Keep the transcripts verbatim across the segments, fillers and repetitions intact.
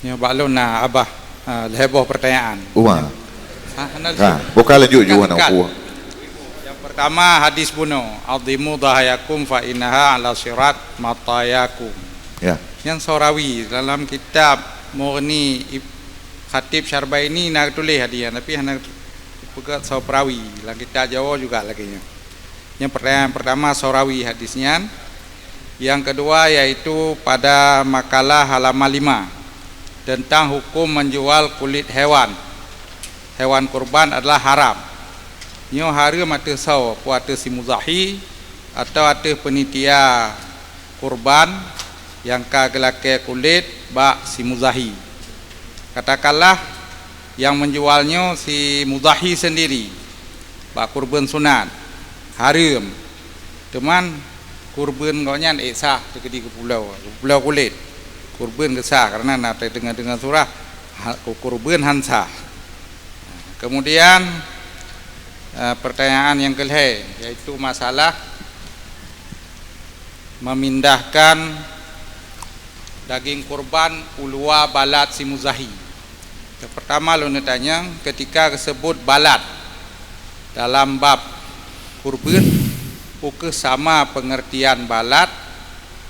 Nyoe bak lôn na, Abah, ah, lhèe boh pertanyaan. Uma. Ha, hana. Nah, bukan lanjut juga nak. Yang pertama, hadis bunoe, "Azimu dhahayakum fa innaha ala sirat matayakum." Ya. Nyang soe rawi dalam kitab Mughni Ib-, Khatib Syarbaini na tuléh hadis nyan, tapi hana peugah soe perawi. Dalam kitab Jawa juga lagèe nyan. Nyang pertanyaan pertama, soe rawi hadis nyan. Yang kedua yaitu pada makalah halaman lima tentang hukum menjual kulit hewan, hewan kurban adalah haram. Nyoe hareuem ateueh soe, peue ateueh si muzahi atau ateueh penitia kurban nyang ka geulakèe kulét bak si muzahi. Katakanlah nyang menjual nyoe si muzahi sendiri bak kurban sunat, hareuem. Teuma kurban gobnyan ék sah teukeudi geupulo, geupulo kulét. Kurban geuh sah karena na teudeungoe-deungoe surah, ha, ku-, kurban han sah. Kemudian, eh, pertanyaan yang kelhèe, yaitu masalah memindahkan daging kurban u luwa balat si muzahi. Yang pertama lôn tanyong, ketika geusebut balat dalam bab kurban, peu kheueh sama pengertian balat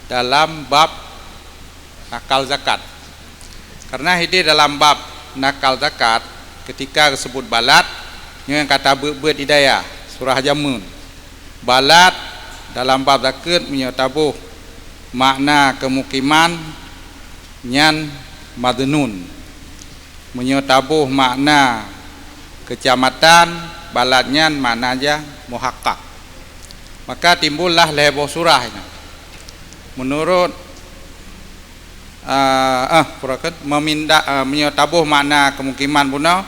dalam bab nakal zakat? Karena hidéh dalam bab nakal zakat, ketika geusebut balat, nyoe nyang ka tabeuet-beuet di dayah, surah Jamun. Balat dalam bab zakat meunyoe taboh makna kemukiman nyan madnun. Meunyoe taboh makna kecamatan, balat nyan makna jih muhaqqaq. Maka timbullah lhèe boh surah nyan. Menurut, ah, ah, purakan, memindah, ah, meunyoe taboh makna kemukiman bunoe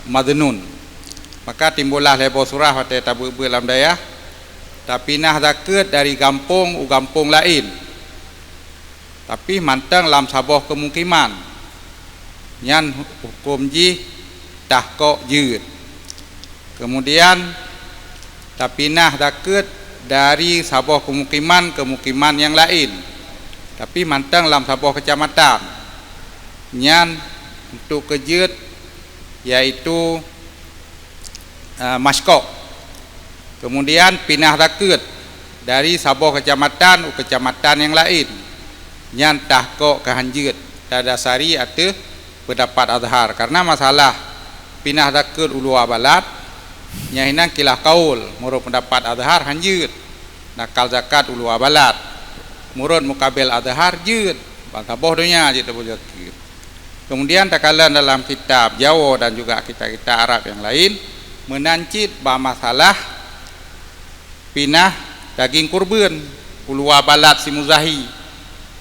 madnun. Maka timbullah lhèe boh surah watèe tabeuet-beuet lam dayah, tapinah zakat dari gampông u gampông laén. Tapi mantong lam saboh kemukiman, nyan huköm jih tahkok jeuet. Kemudian, tapinah zakat dari saboh kemukiman ke mukiman nyang laén, tapi mantong lam saboh kecamatan, nyan untuk keu jeuet, yaitu, eh, masyqoq. Kemudian pinah zakat dari saboh kecamatan u kecamatan nyang laén, nyan tahkok keu han jeuet, tadasari ateueh pendapat Azhar. Karena masalah pinah zakat u luwa balat, nyan hinan khilaf kaul, meunurot pendapat Azhar han jeuet nakal zakat u luwa balat. Meunurot mukabel Azhar jeuet, ban saboh donya jeuet tabeuet zakat. Kemudian takalon dalam kitab Jawa dan juga kitab-kitab Arab nyang laén, meunan cit bak masalah pinah daging kurban u luwa balat si muzahi,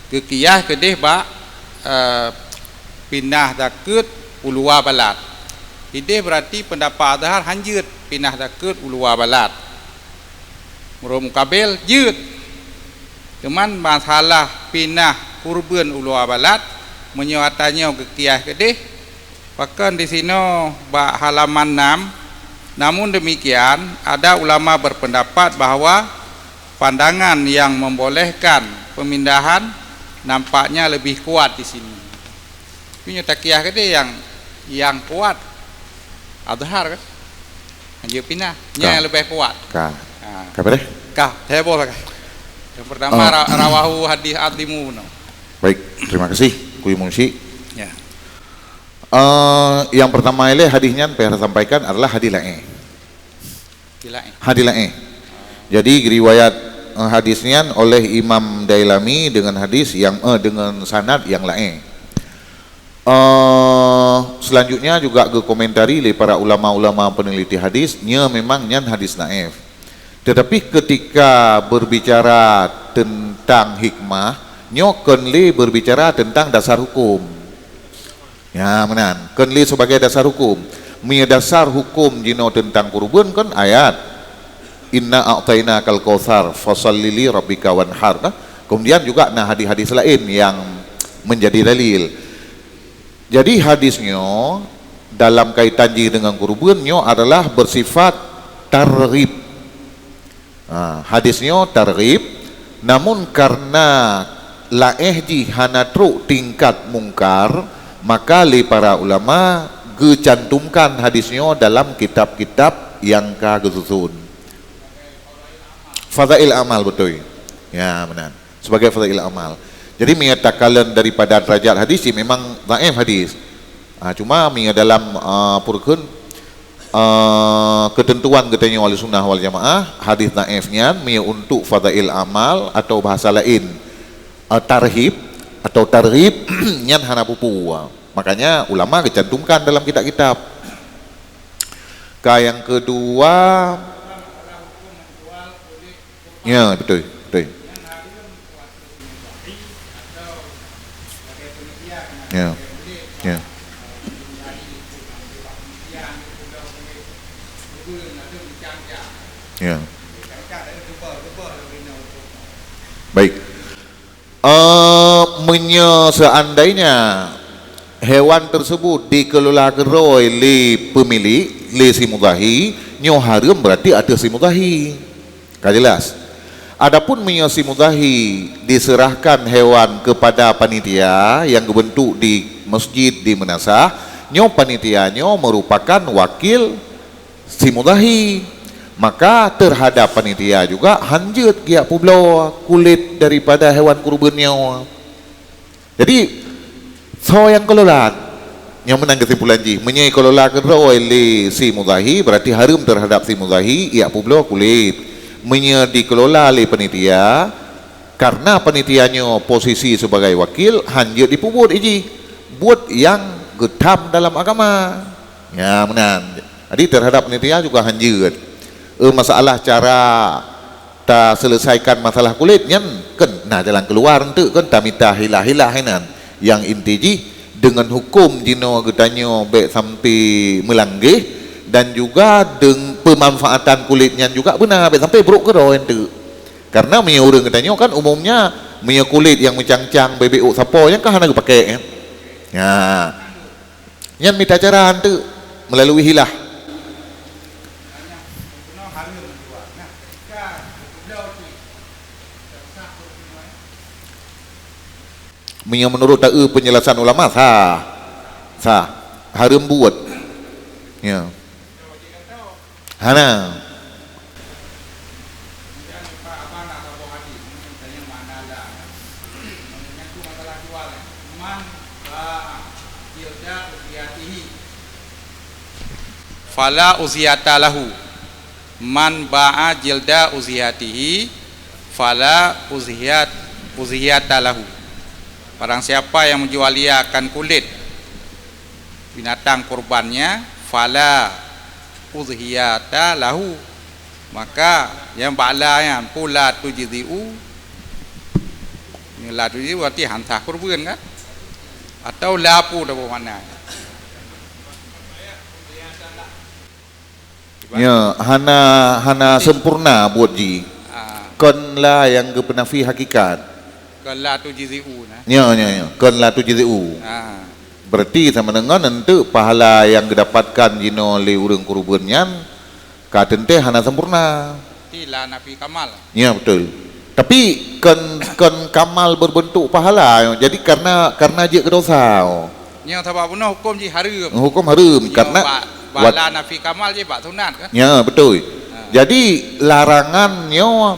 geukiah keudeh bak, eh, pinah zakat u luwa balat. Ideh berarti pendapat Azhar han jeuet pinah zakat u luwa balat. Meunurot mukabel jeuet. Teuma masalah pinah kurban u luwa balat, meunyoe ata nyoe geukiah keudeh, pakon disinoe bak halaman enam, namun demikian, ada ulama berpendapat bahwa pandangan yang membolehkan pemindahan nampaknya lebih kuat di sini. Tapi nyoe takiah keudeh nyang, nyang kuat Azhar kan? Hanjeuet pinah. Nyan nyang leubeh kuat. Ka. Ha. Ka beureh? Ka, heboh lah ka. Yang pertama, ah, ra-, rawahu hadis adimu no. Baik, terima kasih, Kuy Munsi. Ya. Eh, yang pertama ilée hadis nyan payah sampaikan adalah hadis laén. Hadis laén. Hadis laén. Jadi, riwayat, eh, hadis nyan oleh Imam Dailami dengan hadis yang, eh, dengan sanad yang laén. Eh, selanjutnya juga geukomentari lé para ulama-ulama peneliti hadis, nyoe memang nyan hadis daif. Tetapi ketika berbicara tentang hikmah, nyoe kon lé berbicara tentang dasar hukum. Ya, meunan. Kon lé sebagai dasar hukum. Meunyoe dasar hukum jinoe tentang kurban kon ayat, "Inna a'tainakal kautsar, fasalli li rabbika wanhar," kan? Kemudian juga na hadis-hadis laén yang menjadi dalil. Jadi, hadis nyoe dalam kaitan jih dengan kurban nyoe adalah bersifat targhib. Ha, hadis nyoe targhib, namun karena laén jih hana trok tingkat mungkar, Maka lé para ulama geucantumkan hadis nyoe dalam kitab-kitab nyang ka geususun. Fadail amal, beutôi. Ya, meunan. Sebagai fadail amal. Jadi, meunyoe takalon daripada derajat hadis, ya memang dhaif hadis. Ah, cuma meunyoe dalam, ah, purkeun, ah, keuteuntuan geutanyoe Ahlussunnah wal Jamaah, hadis dhaif nyan meunyoe untuk fadail amal atau bahasa laén, ah, tarhib atau targhib, nyan hana peue-peue. Makanya ulama geucantumkan dalam kitab-kitab. Ka nyang keudua, ya, beutôi, beutôi. Ya, ya. Ya. Baik. Eh, meunyoe seandainya hewan tersebut dikelola keudroe lé pemilik, lé si mudhahi, nyoe hareuem berarti ateueh si mudhahi. Ka jelas? Adapun meunyoe si mudhahi diserahkan hewan kepada panitia nyang geubentuk di masjid, di meunasah, nyoe panitia nyoe merupakan wakil si mudhahi, maka terhadap panitia juga hanjeuet geujak peubloe kulét daripada hewan kurban nyoe. Jadi, soe nyang kelola? Nyang meunan keusimpulan jih, meunyoe kelola keudroe lé si mudhahi, berarti hareuem terhadap si mudhahi geujak peubloe kulét. Meunyoe dikelola lé panitia, karena panitia nyoe posisi sebagai wakil, hanjeuet jipeubuet jih buet nyang geutham dalam agama. Ya, meunan. Jadi, terhadap panitia juga hanjeuet. Eh, masalah cara taseuleusaikon masalah kulét nyan, kan na jalan keuluar eunteuk, kan tamita hilah-hilah inan. Nyang inti jih, deungon huköm jinoe geutanyoe bék sampai meulanggeh, dan juga deng-, peumanfaatan kulét nyan juga beuna, bék sampai brok keudroe eunteuk. Karena meunyoe ureuëng geutanyoe kan umumnya, meunyoe kulét nyang meucang-cang, bèk-bèk ôk sapo, nyan kan hana geupakék, kan? Ya. Nyan mita cara eunteuk meulalu hilah. Meunyoe meunurot taeu peunjelasan ulama, sah. Sah. Hareuem buet. Ya. Hana. Fala uzhiyata lahu. Man ba'a jilda uzhiyatihi fala uzhiyat-, uzhiyata lahu. Barang siapa yang menjual liakan kulit binatang kurbannya, fala udhiyata lahu, maka nyang bak la nyan, peue la tujzi'u, nyang la tujzi'u berarti han sah kurban, kan? Atau la peue dah makna? Ya, hana, hana sempurna buet jih. Ah. Kon la nyang geupeunafi hakikat. Kon la tujzi'u nah. Ya, ya, ya. Kon la tujzi'u. Ah. Berarti sama dengan eunteuk pahala nyang geudapatkan jinoe lé ureuëng kurban nyan ka teuntèe hana sempurna. Berarti la nafi kamal. Ya, betul. Tapi kon, kon kamal berbentuk pahala. Jadi karena, karena jeuet keu dosa. Nyoe sabab bunoe huköm jih hareuem. Huköm hareuem, nyoe karena bak, bak wat- la nafi kamal jih bak sunat, kan? Ya, betul. Ha. Jadi larangan nyoe,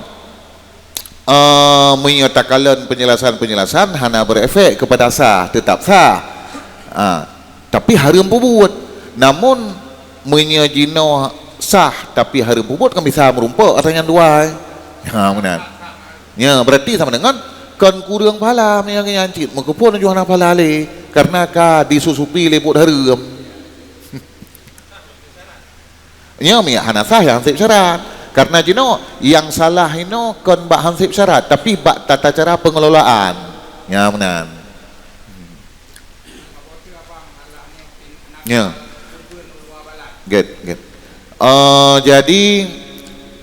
eh, meunyoe takalon penjelasan-penjelasan hana berefek kepada sah, tetap sah. Ha, tapi hareuem peubuet. Namun meunyoe jinoe sah tapi hareuem peubuet kan bisa meurumpok ata nyang dua, eh. Ha, meunan. Nya, berarti sama dengan kon kureueng pahala meunyoe nyan cit, meukeupeue jih hana pahala lé, karena ka disusupi lé buet hareuem. Nya, meunyoe hana sah nyang han sép syarat. Karena jinoe nyang salah inoe kon bak han sép syarat, tapi bak tata cara pengelolaan. Nya, meunan. Ya. Get, get. Eh, jadi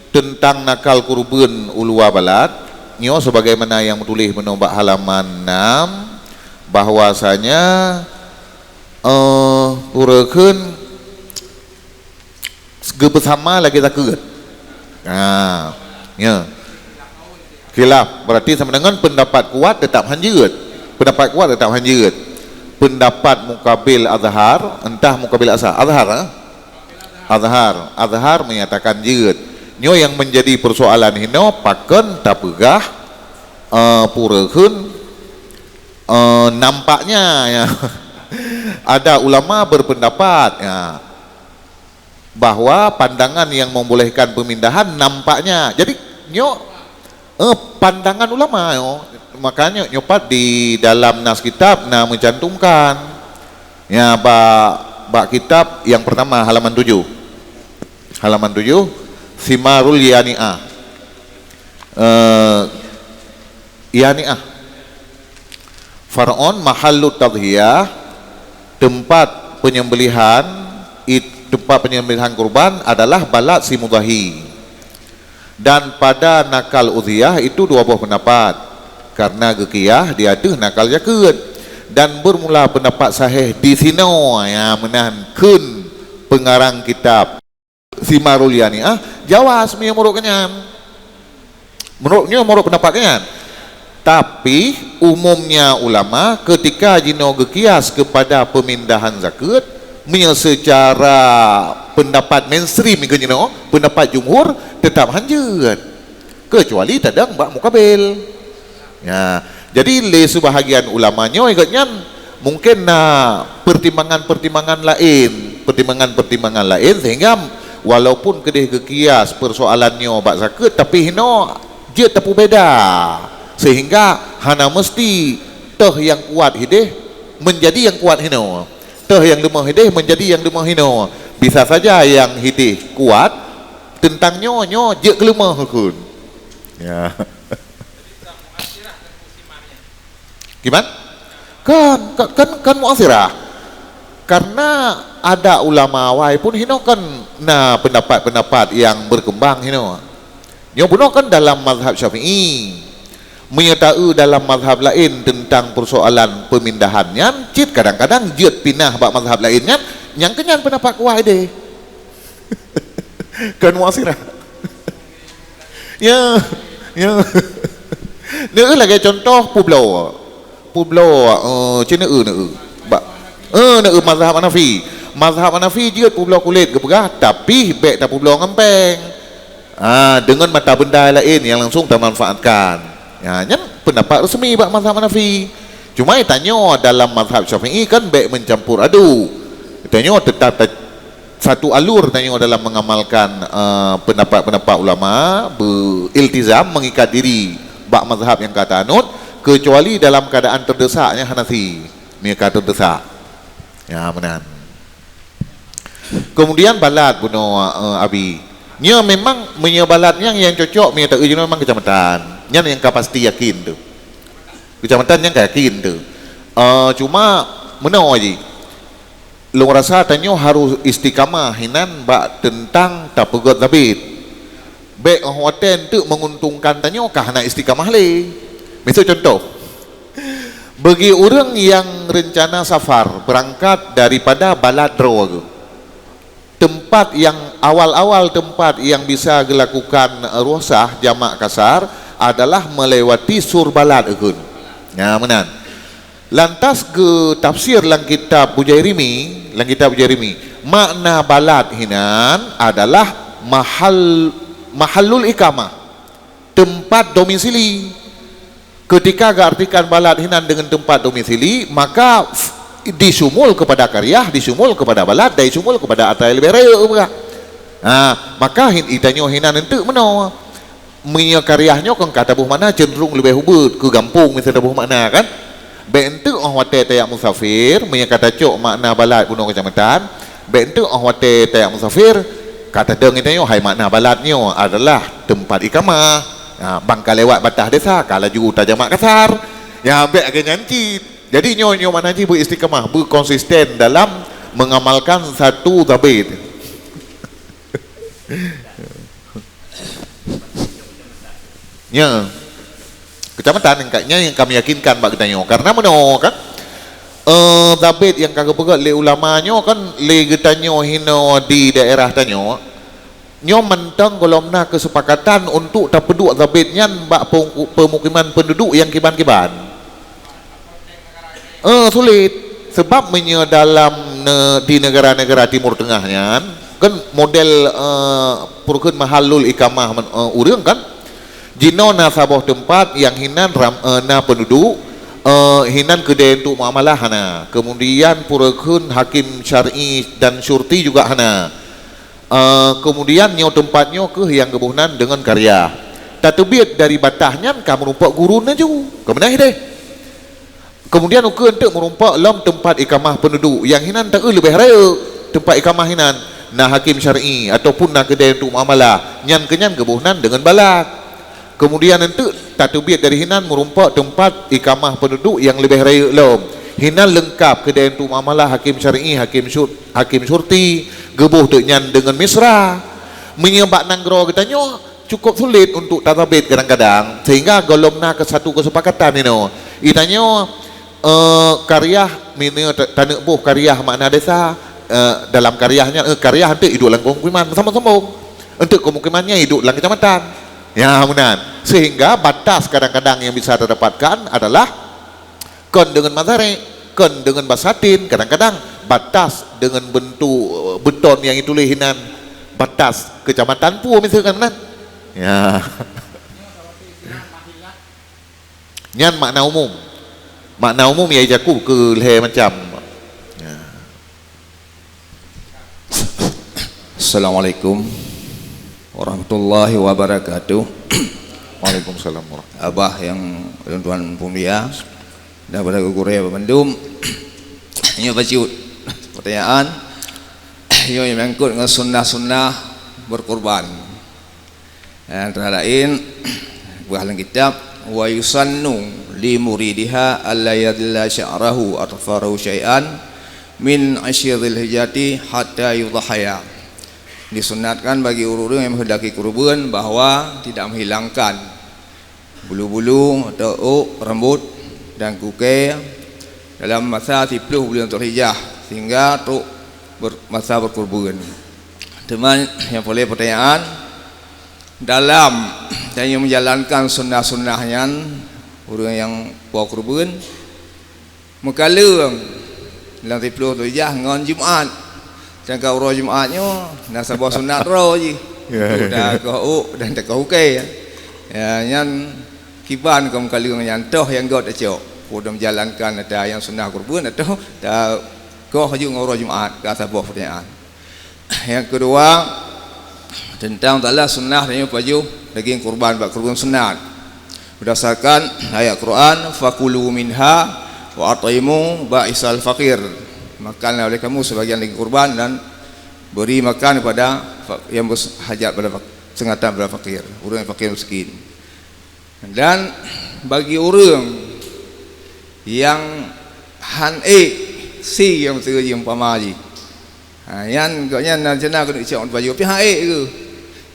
tentang nakal kurban uluwa balad, nyoe sebagaimana nyang meutuléh meunoe bak halaman enam, bahwasanya, eh, ureuëng geupeusama lagée takeuet. Ha, ya. Khilaf, berarti sama dengan pendapat kuat tetap hanjeuet. Pendapat kuat tetap hanjeuet. Pendapat mukabil azhar, entah mukabil asar. Azhar, eh? Azhar. Azhar menyatakan jeuet. Nyoe nyang menjadi persoalan hinoe, pakon tapeugah, eh, pureuheun, eh, nampaknya, ya. Ada ulama berpendapat, ya, bahwa pandangan yang membolehkan pemindahan nampaknya. Jadi, nyoe, eh, pandangan ulama nyoe. Makanya nyoe pat di dalam nas kitab na mencantumkan. Ya, bak, bak kitab yang pertama, halaman tujuh. Halaman tujuh, Simarul Yani'ah. Eh, Yani'ah. Far'un mahallu tadhiyah, tempat penyembelihan, it-, tempat penyembelihan kurban adalah balat si mudhahi. Dan pada nakal udhiyah itu dua boh pendapat, karena geukiyah di ateueh nakal jakeuet. Dan bermula pendapat sahih di sinoe, ya, meunan kheun pengarang kitab Simarul Yani'ah, jawaz meunyoe meunurot geuhnyan. Meunurot nyoe, meunurot pendapat geuhnyan. Tapi, umumnya ulama ketika jinoe geukias kepada pemindahan zakeuet, meunyoe secara pendapat mainstream keu jinoe, pendapat jumhur, tetap hanjeuet. Kecuali tadong bak mukabil. Ya, jadi lé seubahagian ulama nyoe geuhnyan mungken na pertimbangan-pertimbangan laén, pertimbangan-pertimbangan laén sehingga walaupun keudeh geukias persoalan nyoe bak zakeuet, tapi hinoe jeuet tapeubeda sehingga hana meusti teuh nyang kuat hideh menjadi nyang kuat hinoe, teuh nyang leumah hideh menjadi nyang leumah hinoe. Bisa saja nyang hideh kuat teuntang nyoe, nyoe jeuet keu leumah kheun. Ya. Kiban? Kan, kan, kan, kan muasirah. Karena ada ulama awai pun hinoe kan na pendapat-pendapat nyang berkembang hinoe. Nyoe bunoe kan dalam mazhab Syafi'i. Meunyoe taeu dalam mazhab laén teuntang persoalan pemindahan nyan, cit kadang-kadang jeuet pinah bak mazhab laén nyan, nyang keu nyan pendapat kuat ideh. Kan muasirah. Ya, ya. Neu lagèe contoh peubloe. Peubloe, eh, cit neu, neu. Bak, eh, neu mazhab Hanafi. Mazhab Hanafi jeuet peubloe kulét geupeugah, tapi bèk tapeubloe ngon pèng. Ah, deungon mata benda laén nyang langsung tamanfaatkan. Ya, nyan pendapat resmi bak mazhab Hanafi. Cuma tanyoe dalam mazhab Syafi'i kan bèk mencampur aduk. Tanyoe tetap ta-, satu alur tanyoe dalam mengamalkan, eh, pendapat-pendapat ulama, beiltizam, mengikat diri bak mazhab nyang ka taanut, kecuali dalam keadaan terdesak nyan hana si, meunyoe ka terdesak. Ya, meunan. Kemudian balat bunoe, eh, Abi. Nyoe memang meunyoe balat nyang, nyang cocok meunyoe taeu jinoe memang kecamatan. Nyan nyang ka pasti yakin tu. Kecamatan nyang ka yakin tu. Eh, cuma meunoe jih. Lôn rasa tanyoe harôh istiqamah hinan bak teuntang tapeugöt zabit. Bèk 'oh watèe eunteuk menguntungkan tanyoe ka hana istiqamah lé. Miseu contoh, bagi ureueng nyang reuncana safar beurangkat daripada balat droe geuh, teumpat nyang awal-awal teumpat nyang bisa geulakukan rukhsah jamak kasar adalah melewati sur balat eukheun. Nya meunan. Lantas geutafsir lam kitab Bujairimi, lam kitab Bujairimi, makna balat hinan adalah mahal, mahallul iqamah, teumpat domisili. Ketika geuartikan balat hinan deungon teumpat domisili, maka f-, disumul kepada qaryah, disumul kepada balat, dan disumul kepada atra leubeh rayeuk, bukan? Ha, maka hin-, itanyoe hinan eunteuk meunoe. Meunyoe qaryah nyoe kon ka taboh makna cenderung leubeh ubeut keu gampông, miseu taboh makna kan. Bèk eunteuk 'oh watèe tajak musafir, meunyoe ka tacok makna balat bunoe kecamatan, bèk eunteuk 'oh watèe tajak musafir, ka tadong geutanyoe hai makna balat nyoe adalah teumpat iqamah. Ha, ban ka lewat batas desa, ka laju tajamak kasar. Ya, bèk lagèe nyan cit. Jadi nyoe, nyoe makna jih beuistiqamah, beukonsisten dalam mengamalkan satu zabit. Nya. Kecamatan nyang ka-, nyan nyang ka meyakinkan bak geutanyoe. Karena meunoe kan, eh, zabit nyang ka geupeugöt lé ulama nyoe kan lé geutanyoe hinoe di daerah tanyoe. Nyoe mantong gohlom na keusepakatan untuk tapeuduek zabit nyan bak pe-, pemukiman penduduk nyang kiban-kiban. Eh, sulit. Sebab meunyoe dalam ne-, di negara-negara Timur Tengah nyan, kan model, eh, peue kheun mahallul iqamah men-, eh, ureuëng kan, jinoe na saboh teumpat nyang hinan ram-, eh, na peunduduek, eh, hinan keudè untuk muamalah hana. Kemudian peue kheun hakim syar'i dan syurti juga hana. Eh, kemudian nyoe teumpat nyoe kheueh nyang geuboh nan deungon karyah. Tateubiet dari batas nyan ka meurumpok gurun laju. Keumeunah deh. Kemudian ukeue eunteuk meurumpok lom teumpat iqamah peunduduek nyang hinan taeu leubeh rayeuk teumpat iqamah hinan, na hakim syar'i ataupun na keudè untuk muamalah, nyan keunyan geuboh nan deungon balag. Kemudian eunteuk tateubiet dari hinan meurumpok teumpat iqamah peunduduek nyang leubeh rayeuk lom. Hinan leungkap keudè untuk muamalah hakim syar'i, hakim syur-, hakim syurti, geuboh teuk nyan deungon misra. Meunyoe bak nanggroe geutanyoe, cukup sulit untuk tateubiet kadang-kadang, sehingga gohlom na ke satu kesepakatan inoe. Itanyoe, eh, karyah, meunyoe ta-, taneuk boh karyah makna desa, eh, dalam karyah nyan, eh, karyah eunteuk iduek lam pemukiman, sama-sama. Eunteuk pemukiman nyan iduek lam kecamatan. Ya, meunan. Sehingga batas kadang-kadang yang bisa tadapatkan adalah kon deungon mazarek, kon deungon basatin, kadang-kadang batas deungon bentuk, eh, beton nyang ituléh hinan, batas kecamatan peue miseue kan meunan. Ya. Nyan makna umum. Makna umum nyang ijaku keu lhèe macam. Ya. Assalamualaikum warahmatullahi wabarakatuh. Waalaikumsalam warahmatullahi. Abah nyang lôn tuan peumulia dan pada gurée bandum. Nyoe bacut pertanyaan. Nyoe nyang menyangkut dengan sunnah-sunnah berkurban. Antara lain, buah dalam kitab, "Wa yusannu li muridiha alla yadilla sya'rahu atfarahu syai'an min asyri dzulhijjati hatta yudhahaya." Disunatkan bagi ureuëng yang menghendaki kurban bahwa tidak menghilangkan bulu-bulu atau ôk rambut dan kuke dalam masa siploh bulan Dzulhijjah sehingga trok ber-, masa berkurban. Teuma nyang peureulée pertanyaan, dalam tanyoe menjalankan sunnah-sunnah nyan, ureuëng nyang po kurban, meukaleueng lam siploh Dzulhijjah ngon Jumat. Dan ka uroe Jumat nyoe na saboh sunat droe jih. Ya. Untuk takoh ôk dan takoh uke. Ya, nyan kiban ka meukaleueng nyan toh nyang göt tacok. Peue menjalankan ata nyang sunnah kurban atau takoh ju ngon uroe Jumat, ka saboh pertanyaan. Yang kedua, tentang masalah sunnah dan pajoh daging kurban bak kurban sunat. Berdasarkan ayat Quran, "Fakulu minha wa at'imu ba'isal faqir." Makanlah oleh kamu sebagian daging kurban dan beri makan kepada fa-, yang berhajat pada fak-, sengatan pada fakir, orang yang fakir miskin. Dan bagi ureuëng nyang han ék, si nyang teuji umpama jih. Ha, nyan gobnyan na cena keuneuk cok baju pih han ék keuh.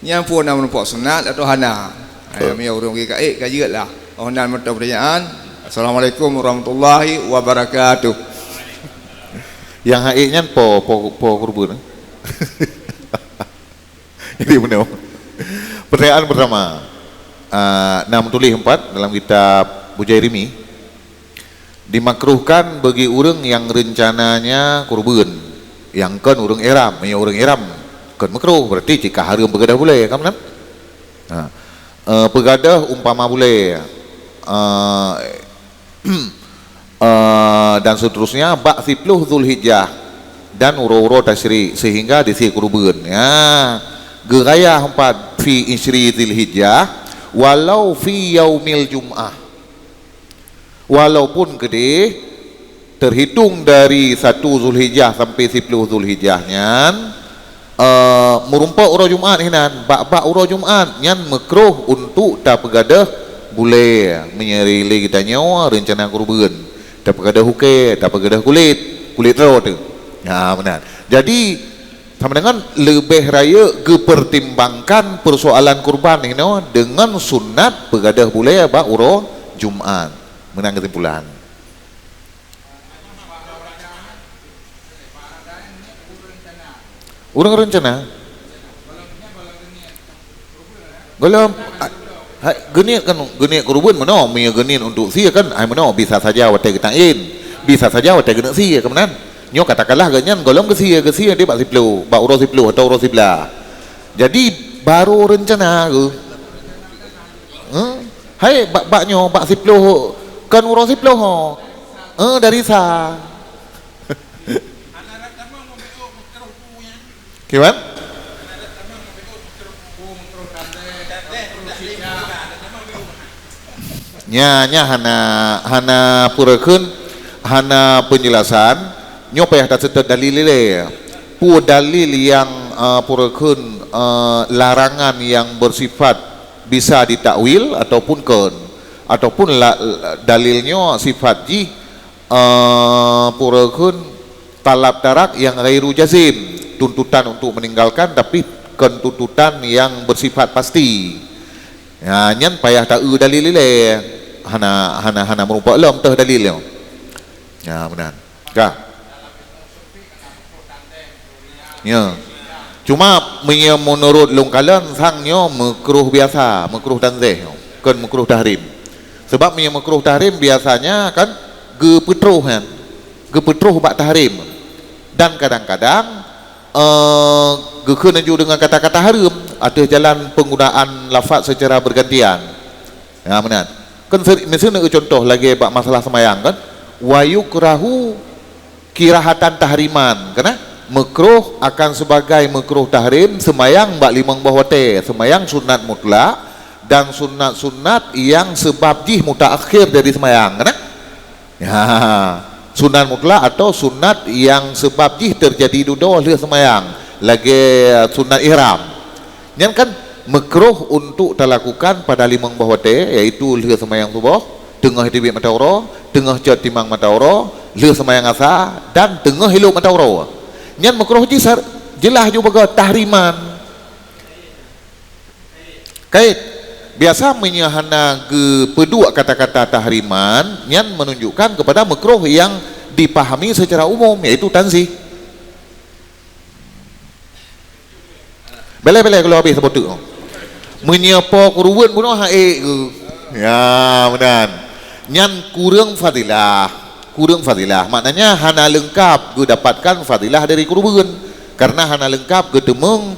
Nyan peue na meurumpok sunat atau hana? Ha, meunyoe ureuëng ka ék ka jeuet lah. Oh nan meutoh pertanyaan. Assalamualaikum warahmatullahi wabarakatuh. Nyang han ék nyan po, po, po kurban. Jadi beuna. Pertanyaan pertama, ah, na meutuléh empat dalam kitab Bujairimi, dimakruhkan bagi ureuëng nyang rencananya kurban, nyang kon ureuëng ihram. Meunyoe ureuëng ihram kon makruh, berarti cit ka hareuem peugadôh bulée, kan meunan? Ha. Eh, peugadôh umpama bulée, eh, eh, dan seterusnya, bak siploh Zulhijjah dan uroe-uroe tasyrik, sehingga di sie kurban. Ya, geuraya empat fi isyri Zulhijjah, walau fi yaumil Jum'ah. Walaupun keudeh terhitung dari satu Zulhijjah sampai siploh Zulhijjah nyan, eh, meurumpok uroe Jumat hinan, bak-bak uroe Jumat nyan meukroh untuk tapeugadôh bulée, meunyoe lé geutanyoe reuncana kurban, tapeugadôh ukée, tapeugadôh kulét, kulét droe teuh. Ha, meunan. Jadi, sama dengan leubeh rayeuk geupertimbangkan persoalan kurban inoe dengan sunat peugadôh bulée bak uroe Jumat. Meunan keusimpulan. Ureuëng reuncana. Gohlom, a, ha, geuniet kan, geuniet kurban meunoe, meunyoe geuniet untuk sie kan, ai meunoe bisa saja watée geutakyin. Bisa saja watée geuneuk sie keumanan. Nyoe katakanlah geuhnyan gohlom geusie, geusie di bak siploh, bak uroe siploh atau uroe siblaih. Jadi, barô reuncana geuh. Heh? Hai, bak, bak nyoe, bak siploh, kon uroe siploh ho. Eh, dari sa. Kiban? Nya, nya hana, hana peue kheun, hana penjelasan. Nyoe payah taseutôt dalil ilée. Peue dalil nyang, eh, peue kheun, eh, larangan nyang bersifat bisa ditakwil ataupun kon, ataupun la-, dalil nyoe sifat jih, eh, peue kheun, talab tarak nyang ghairu jazim, tuntutan untuk meninggalkan tapi kon tuntutan nyang bersifat pasti. Ya, nyan payah ta-eu dalil ilée. Hana, hana, hana meurumpok lom teuh dalil nyoe. Ya, meunan. Ka. Ya. Cuma meunyoe meunurot lôn kalon sang nyoe meukruh biasa, meukruh tanzih nyoe, kon meukruh tahrim. Sebab meunyoe meukruh tahrim biasanya kan geupeutroh kan, geupeutroh bak tahrim. Dan kadang-kadang, eh, geukheun laju dengan kata-kata hareuem ateueh jalan penggunaan lafaz secara bergantian. Ya, meunan. Kan seri-, miseue neueu contoh lagée bak masalah seumayang kan, wa yukrahu kirahatan tahriman, kana meukruh akan sebagai meukruh tahrim seumayang bak limong boh watée, seumayang sunat mutlak dan sunat-sunat nyang seubab jih mutaakhir dari seumayang, kana? Ya, sunat mutlak atau sunat nyang seubab jih teujadi dudoe lheueh seumayang, lagée sunat ihram. Nyan kan meukruh untuk talakukan pada limong boh watée, yaitu lheueh seumayang suboh, teungoh teubiet mata uroe, teungoh cot timang mata uroe, lheueh seumayang asa, dan teungoh ilop mata uroe. Nyan meukruh jih sar-, jeulaih ju beugöt tahriman. Kait, biasa meunyoe hana geupeuduek kata-kata tahriman, nyan menunjukkan kepada meukruh nyang dipahami secara umum, yaitu tanzih. Beleh-beleh keulôh habéh saboh teuk. Meunyoe po keureubeuen bunoe han ék geuh. Ya, meunan. Nyan kureueng fadilah. Kureueng fadilah. Maknanya hana leungkap geudapatkan fadilah dari keureubeuen. Karena hana leungkap geuteumeung,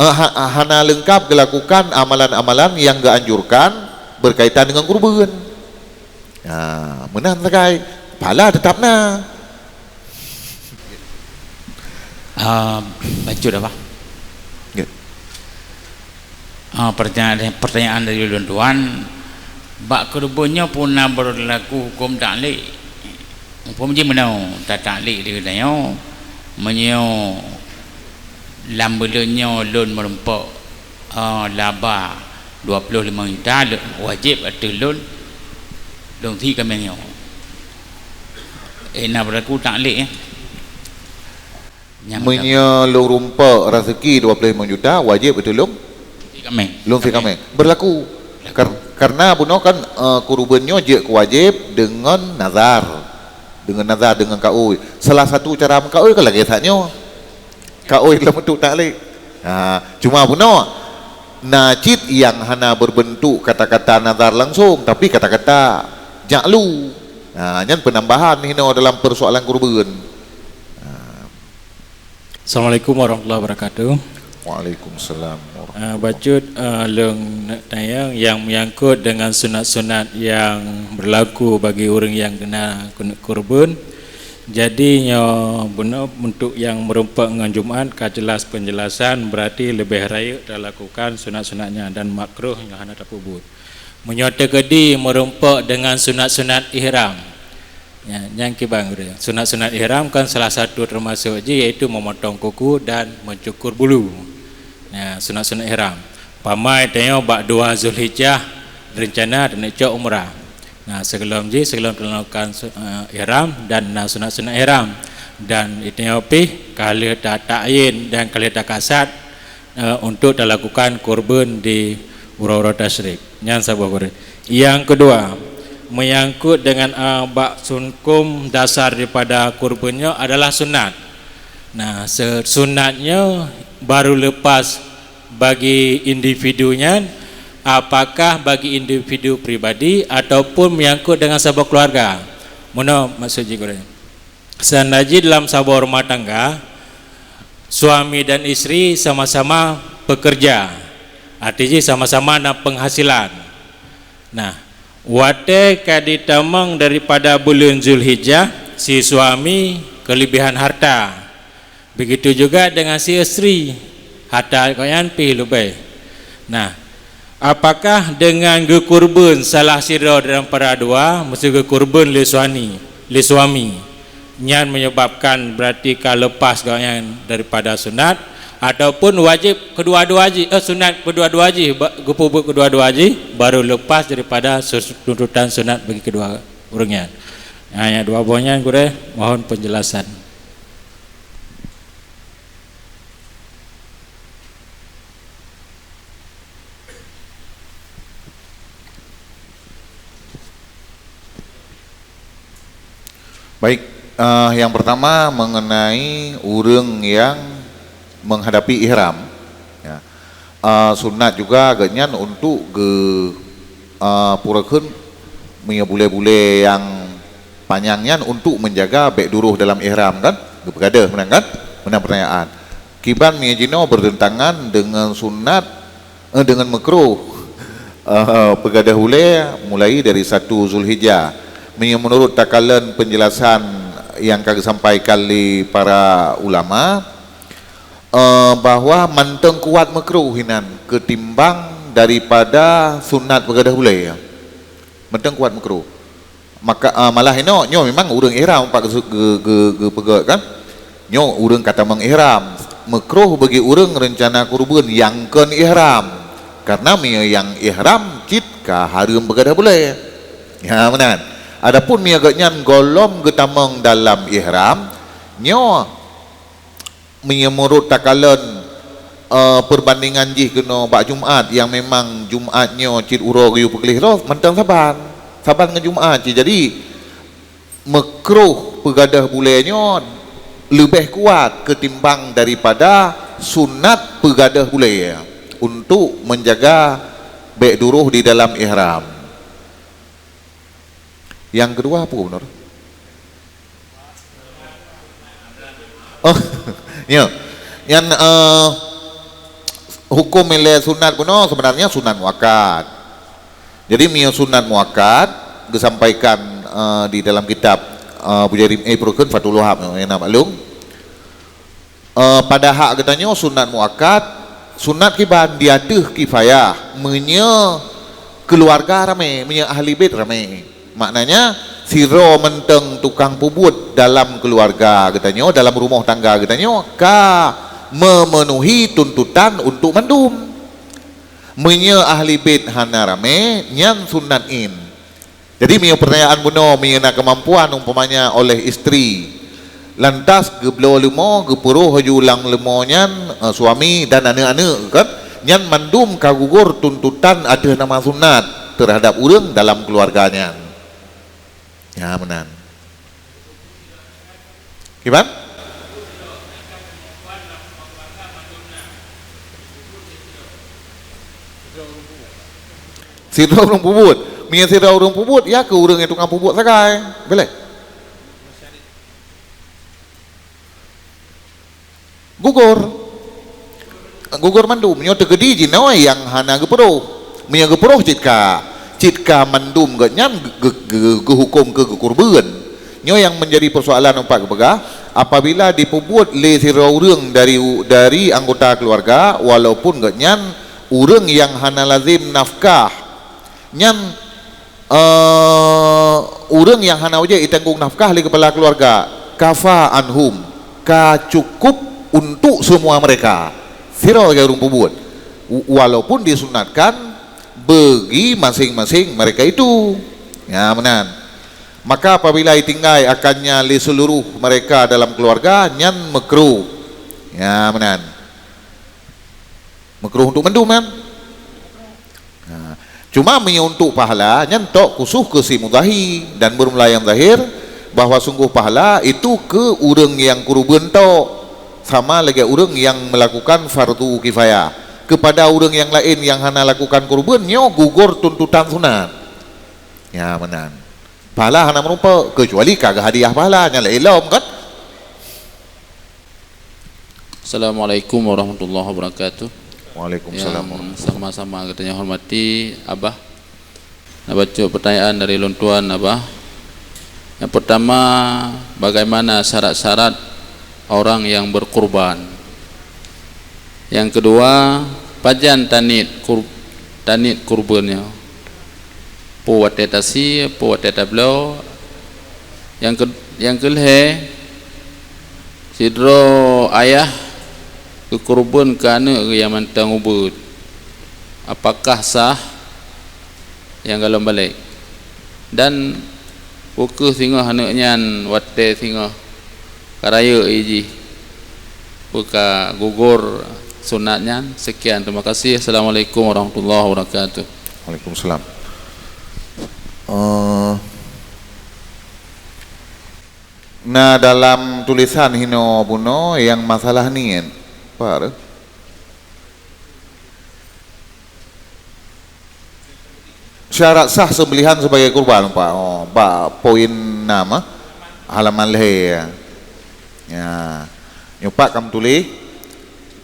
eh, ha-, hana leungkap geulakukan amalan-amalan nyang geuanjurkan berkaitan dengan keureubeuen. Ha, meunan sagai, pahala teutap na. Ah, bacut apa? Ya. Ah, pertanyaan, pertanyaan dari ulôn tuan, bak keureubeuen nyoe peue na beurlaku huköm taklik? Muphom jih meunoe, tataklik di geutanyoe, meunyoe lam buleuen nyoe lôn meurumpok, ah, laba dua ploh limong juta, lôn, wajéb ateueh lôn, lôn sie kaméng nyoe. Eh, na beurlaku taklik, eh. Nyang Meunyoe lôn rumpok raseuki dua ploh limong juta, wajéb ateueh lôn? Sie kaméng. Lôn sie kaméng. Beurlaku. Kar-, karena bunoe kan, eh, keureubeuen nyoe jeuet keu wajéb deungon nazar. Deungon nazar, deungon kaôi. Salah satu cara meukaôi kan lagée that nyoe. Kaôi lom untuk taklik. Ha, cuma bunoe na cit nyang hana berbentuk kata-kata nazar langsung, tapi kata-kata ja'lu. Ha, nyan peunambahan hinoe dalam persoalan keureubeuen. Ha. Assalamualaikum warahmatullahi wabarakatuh. Waalaikumsalam warahmatullahi Ah, bacut, ah, lôn nak tanyong nyang menyangkut dengan sunat-sunat yang berlaku bagi ureuëng yang kena keuneuk keureubeuen. Jadi nyoe bunoe untuk nyang meurumpok ngon Jumat ka jelas penjelasan, berarti leubeh rayeuk talakukan sunat-sunatnya dan makruh nyoe hana tapeubuet. Meunyoe teukeudi meurumpok dengan sunat-sunat ihram, ya, nyang kiban geuh. Sunat-sunat ihram kan salah satu termasuk jih yaitu memotong kuku dan mencukur bulu. Ya, sunat-sunat ihram. Pamai tanyoe bak dua Zulhijjah rencana taneuk cok umrah. Nah, sigohlom jih, sigohlom talakukan su-, eh, ihram dan na sunat-sunat ihram. Dan itanyoe pih ka lheueh ta-, ta'yin dan ka lheueh takasad, eh, untuk talakukan kurban di uroe-uroe tasyrik. Nyan saboh gurée. Yang kedua, menyangkut dengan, eh, bak huköm dasar daripada kurban nyoe adalah sunat. Nah, se-, sunat nyoe baru lepas bagi individu nyan, apakah bagi individu pribadi ataupun menyangkut dengan saboh keluarga? Meunoe maksud jih gurée. Seandai jih dalam saboh rumah tangga, suami dan istri sama-sama pekerja, arti jih sama-sama na penghasilan. Nah, watée ka jitamong daripada buleuen Zulhijjah, si suami keulebihan harta. Begitu juga dengan si istri, harta gobnyan pih leubeh. Nah, apakah dengan geukurban salah sidroe daripada dua, meusti geukurban lé suami, lé suami, nyan menyebabkan berarti ka lepas gobnyan daripada sunat, ataupun wajib kedua-dua jih, eh, sunat kedua-dua jih, ba-, geupeubuet kedua-dua jih, baru lepas daripada sus-, tuntutan sunat bagi kedua ureuëng nyan? Hanya dua boh nyan, gurée, mohon penjelasan. Baik, eh, yang pertama mengenai ureuëng yang menghadapi ihram, ya. Eh, sunat juga gobnyan untuk ge, eh, pura kheun meunyoe bulée-bulée nyang panyang nyan untuk menjaga bék duroh dalam ihram, kan? Geupeugadeuh meunan, kan? Meunan pertanyaan. Kiban meunyoe jinoe bertentangan dengan sunat, eh, dengan makruh, eh, peugadeuh bulée mulai dari satu Zulhijjah. Meunyoe menurut takalon penjelasan yang ka geusampaikan lé para ulama, eh, bahwa mantong kuat makruh inan ketimbang daripada sunat peugadeuh bulée. Mantong kuat makruh. Maka, ah, malah inoe, nyoe memang ureuëng ihram pat geu-, geu-, geu-, geupeugét, kan? Nyoe ureuëng ka tamong ihram. Makruh bagi ureuëng reuncana kurban nyang kon ihram. Karena meunyoe nyang ihram cit ka hareuem peugadeuh bulée. Ya, meunan. Adapun meunyoe gobnyan gohlom geutamong dalam ihram, nyoe meunyoe meunurot takalon, eh, perbandingan jih keunoe bak Jumat, nyang memang Jumat nyoe cit uroe geuyue peugleh roh, mantong saban. Saban ngon Jumat cit. Jadi, makruh peugadeuh bulée nyoe leubeh kuat ketimbang daripada sunat peugadeuh bulée untuk menjaga bék duroh di dalam ihram. Yang kedua apa, Gubernur? Oh, ya. Nyan, eh, hukum ilée sunat bunoe sebenarnya sunat muakkad. Jadi, meunyoe sunat muakkad geusampaikan, eh, di dalam kitab, eh, Bujairi, eh, Purukheun Fathul Wahab, ya, na maklum. Eh, pada hak geutanyoe sunat muakkad, sunat kiban di ateueh kifayah meunyoe keuluwarga ramé, meunyoe ahli bait ramé. Maknanya, sidroe mantong tukang peubuet dalam keuluwarga geutanyoe, dalam rumoh tangga geutanyoe ka memenuhi tuntutan untuk mandum. Meunyoe ahli bait hana ramé, nyan sunat in. Jadi, meunyoe pertanyaan bunoe, meunyoe na keumampuan, umpamanya oleh istri, lantas geubloe leumo, geupeuroh laju lam leumo nyan, eh, suami dan aneuëk-aneuëk, kan? Nyan mandum ka gugor tuntutan ateueh nama sunat terhadap ureuëng dalam keuluwarga nyan. Ya, meunan. Kiban? Sidroe ureuëng peubuet. Meunyoe sidroe ureuëng peubuet, ya keuh ureuëng nyang tukang peubuet sagai. Boleh? Gugor. Gugor mandum. Nyoe teukeudi jinoe nyang hana geupeuroh. Meunyoe geupeuroh cit ka, cit ka mandum geuhnyan geu-, geu-, geuhuköm keu geukurban. Nyoe nyang menjadi persoalan umpat geupeugah, apabila dipeubuet lé sidroe ureuëng dari u-, dari anggota keuluwarga, walaupun geuhnyan ureuëng nyang hana lazem nafkah, nyan, eh, ureuëng nyang hana wajéb jitanggong nafkah lé keupala keuluwarga, kafa anhum, ka cukup untuk semua mereka. Sidroe lagée ureuëng peubuet, w-, walaupun disunatkan bagi masing-masing mereka itu. Ya, meunan. Maka apabila ditinggai akannya lé seluruh mereka dalam keuluwarga, nyan makruh. Ya, meunan. Makruh untuk mandum, kan? Ha. Cuma meunyoe untuk pahala, nyan tok khusus keu si mudahi dan beureumeulayan zahir bahwa sungguh pahala itu keu ureuëng nyang kurban tok, sama lagée ureuëng nyang melakukan fardu kifayah. Kepada ureuëng nyang laén nyang hana lakukan kurban, nyoe gugor tuntutan sunat. Ya, meunan. Pahala hana meurumpok, kecuali ka geuhadiah pahala, nyan laén lom kan? Assalamualaikum warahmatullahi wabarakatuh. Waalaikumsalam warahmatullahi. Yang sama-sama kita hormati, Abah. Nak baca pertanyaan dari lôn tuan, Abah. Yang pertama, bagaimana syarat-syarat orang yang berkurban? Yang kedua, pajan taniet kur-, taniet kurban nyoe? Peue watèe tasie, peue watèe tabloe? Nyang keu-, nyang keulhèe, sidroe ayah geukeureubeuen keu aneuk geuh nyang mantong ubeut. Apakah sah nyang golom balek? Dan peu kheueh singoh aneuk nyan watèe singoh ka rayeuk ie jih, peu ka gugor sunat nyan? Sekian, terima kasih. Assalamualaikum warahmatullahi wabarakatuh. Waalaikumsalam. Eh, na dalam tulisan hinoe bunoe nyang masalah niet. Apa tu? Syarat sah sembelihan sebagai kurban, Pak. Oh, bak poin enam, ah. Halaman lhèe. Ya. Nyoe pat ka meutuléh,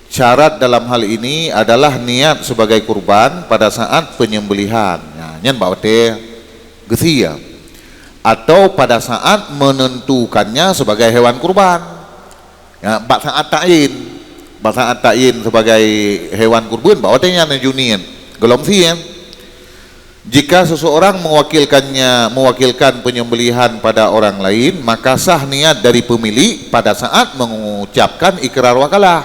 syarat dalam hal ini adalah niat sebagai kurban pada saat penyembelihan. Ya, nyan bak watèe geusie. Atau pada saat menentukannya sebagai hewan kurban. Ya, bak saat ta'yin. Bak saat ta'yin sebagai hewan kurban, bak watèe nyan ju niet. Golom sie. Jika seseorang mewakilkannya, mewakilkan penyembelihan pada orang lain, maka sah niat dari pemilik pada saat mengucapkan ikrar wakalah.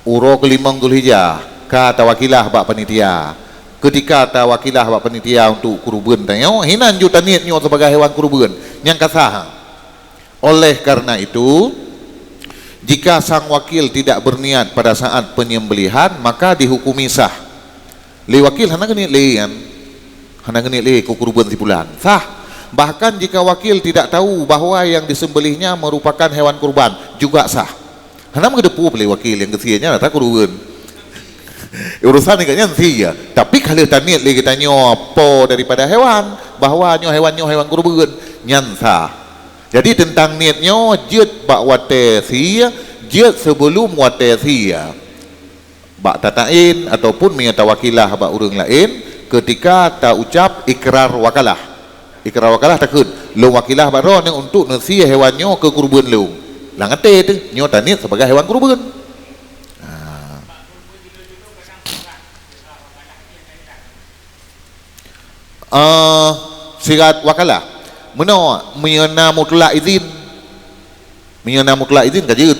Uroe keulimong Zulhijjah, ka tawakilah bak panitia. Ketika tawakilah bak panitia untuk kurban tanyoe, hinan ju taniet nyoe sebagai hewan kurban. Nyan ka sah. Oleh karena itu, jika sang wakil tidak berniat pada saat penyembelihan, maka dihukumi sah. Lé wakil hana geuniet lé nyan, hana geuniet lé keu kurban si pulan. Sah. Bahkan jika wakil tidak tahu bahwa yang disembelihnya merupakan hewan kurban, juga sah. Hana meugeudeupu lé wakil nyang geusie nyan ata kurban. Urusan nyan sie, tapi ka lheueh taniet lé geutanyoe po daripada hewan, bahwa nyoe hewan nyoe hewan kurban, nyan sah. Jadi teuntang niet nyoe jeuet bak watèe sie, jeuet seubeulom watèe sie. Bak tata'yin ataupun meunyoe tawakilah bak ureueng laén, keutika taucap ikrar wakalah. Ikrar wakalah takheun, "Lôn wakilah bak droeneuh untuk neusie hewan nyoe keu kurban lôn." Lam até teuh, nyoe taniet sibagai hewan kurban. Ha. Eh, sirat wakalah. Meunoe, meunyoe na mutlak izin. Meunyoe na mutlak izin ka jeuet.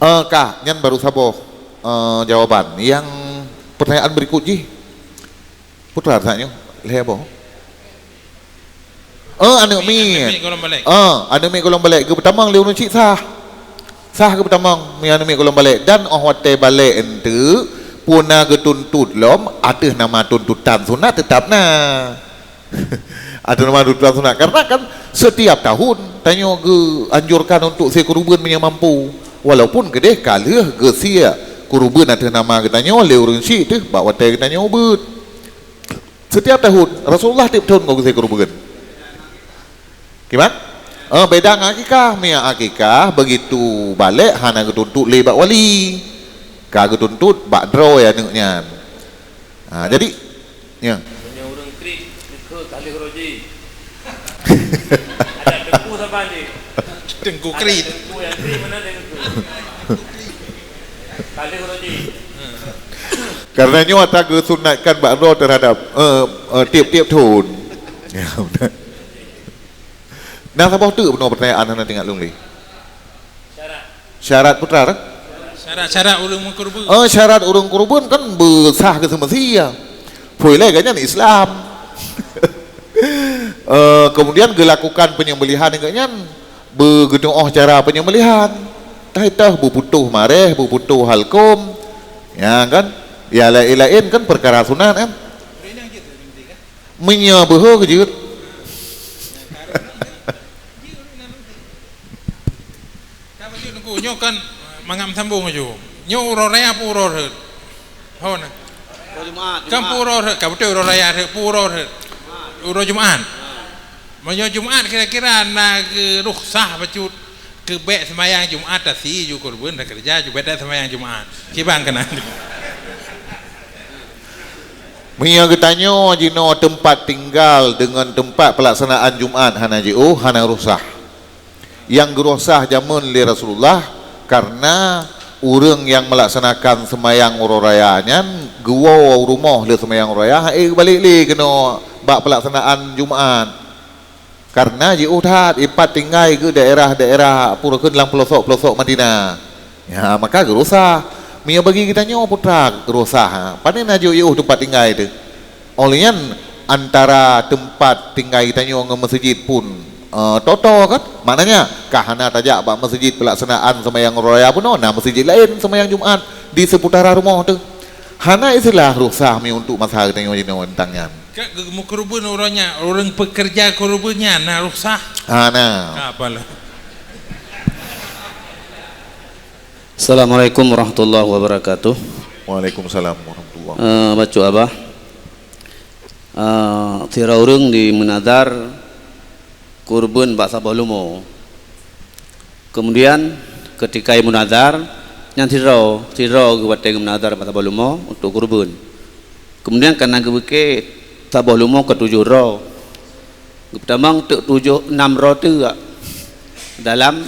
Eh, ka, nyan baru saboh, eh, jawaban. Nyang pertanyaan berikut jih. Putra tanya, lhèe boh. Eh, aneuk miet. Aneuk miet golom balek. Eh, aneuk miet golom balek geupeutamong lé ureueng chik sah. Sah geupeutamong, mi aneuk miet golom balek. Dan 'oh watèe balek eunteuk, peue na geutuntot lom ateueh nama tuntutan sunat teutap na. Ateueh nama tuntutan sunat. Karena kan setiap tahun tanyoe geuanjurkan untuk sie kurban meunyoe mampu. Walaupun keudeh ka lheueh geusie kurban ateueh nama geutanyoe lé ureueng chik teuh bak watèe geutanyoe ubeut. Setiap tahun, Rasulullah tiep thon ka geusie kurban. Kiban? Eh, beda ngon akikah. Meunyoe akikah, begitu balek hana geutuntot lé bak wali. Ka geutuntot bak droe aneuk nyan. Ha, jadi, ya. Meunyoe ureueng Krit, neukheun ka lheueh uroe jih. Adak Teungku saban jih. Teungku Krit. Adak Teungku nyang Krit mana Teungku? Ka lheueh uroe jih. Karena nyoe ata geusunatkan bak droe terhadap, eh, eh, tiep-tiep thon. Ya, betul. Nah, saboh teuk bunoe pertanyaan hana teuingat lôn lé. Syarat putra, kan? Syarat-syarat ureueng meukurban. Oh, syarat ureueng kurban kan beusah keu seumeuseuti. Phui lé gobnyan Islam. Eh, kemudian geulakukan penyembelihan gobnyan beugeutu'oh cara penyembelihan. Tah itah beuputôh mareh, beuputôh halkom. Ya kan? Ya laén-laén kan perkara sunat kan? Meunyoe beuhe jeuet. Ka bacut Teungku, nyoe kan mangat meusambong laju. Nyoe uroe raya peue uroe rhot? Ho na? Kan peuuroe rhot, ka beutôi uroe raya rhot, peuuroe rhot. Uroe Jumat. Meunyoe Jumat kira-kira na geurukhsah bacut keu bèk seumayang Jumat, tasi ju kurban, takeureuja ju bèk seumayang Jumat. Kiban keunan. Meunyoe geutanyoe jinoe teumpat tinggal deungon teumpat peulaksanaan Jumat hana jiôh, hana rukhsah. Nyang geurukhsah jameun lé Rasulullah, kareuna ureuëng nyang meulaksanakan seumayang uroe raya nyan geuwoe u rumoh lé seumayang uroe raya, han ék geubalek lé keunoe bak peulaksanaan Jumat. Kareuna jiôh that ipat tinggai keu daerah-daerah, peue kheun, lam peulosok-peulosok Madinah. Ya, maka geurukhsah. Meunyoe bagi geutanyoe putra geurukhsah, ha. Pane na jiôh-jiôh teumpat tinggai teuh. Óh lheueh nyan, antara teumpat tinggai geutanyoe ngon meuseujid pun, eh, toe-toe kan? Maknanya, ka hana tajak bak meuseujid peulaksanaan seumayang uroe raya bunoe, na meuseujid laén seumayang Jumat di seuputaran rumoh teuh. Hana istilah rukhsah meunyoe untuk masa geutanyoe jinoe teuntang nyan. Ka geu-, meukeureubeuen uroe nyan, ureuëng peukeureuja keureubeuen nyan na rukhsah? Hana. Ka apalah. Assalamualaikum warahmatullahi wabarakatuh. Waalaikumsalam warahmatullahi. Eh, bacut Abah. Eh, sidroe ureuëng di meunadhar keureubeuen bak saboh leumo. Keumudian, keutika meunadhar, nyan sidroe, sidroe geuwatée geumeunadhar bak saboh leumo untuk keureubeuen. Keumudian, kareuna geubeuke saboh leumo keu tujoh droe. Geupeutamong teuk tujoh, nam droe teuk dalam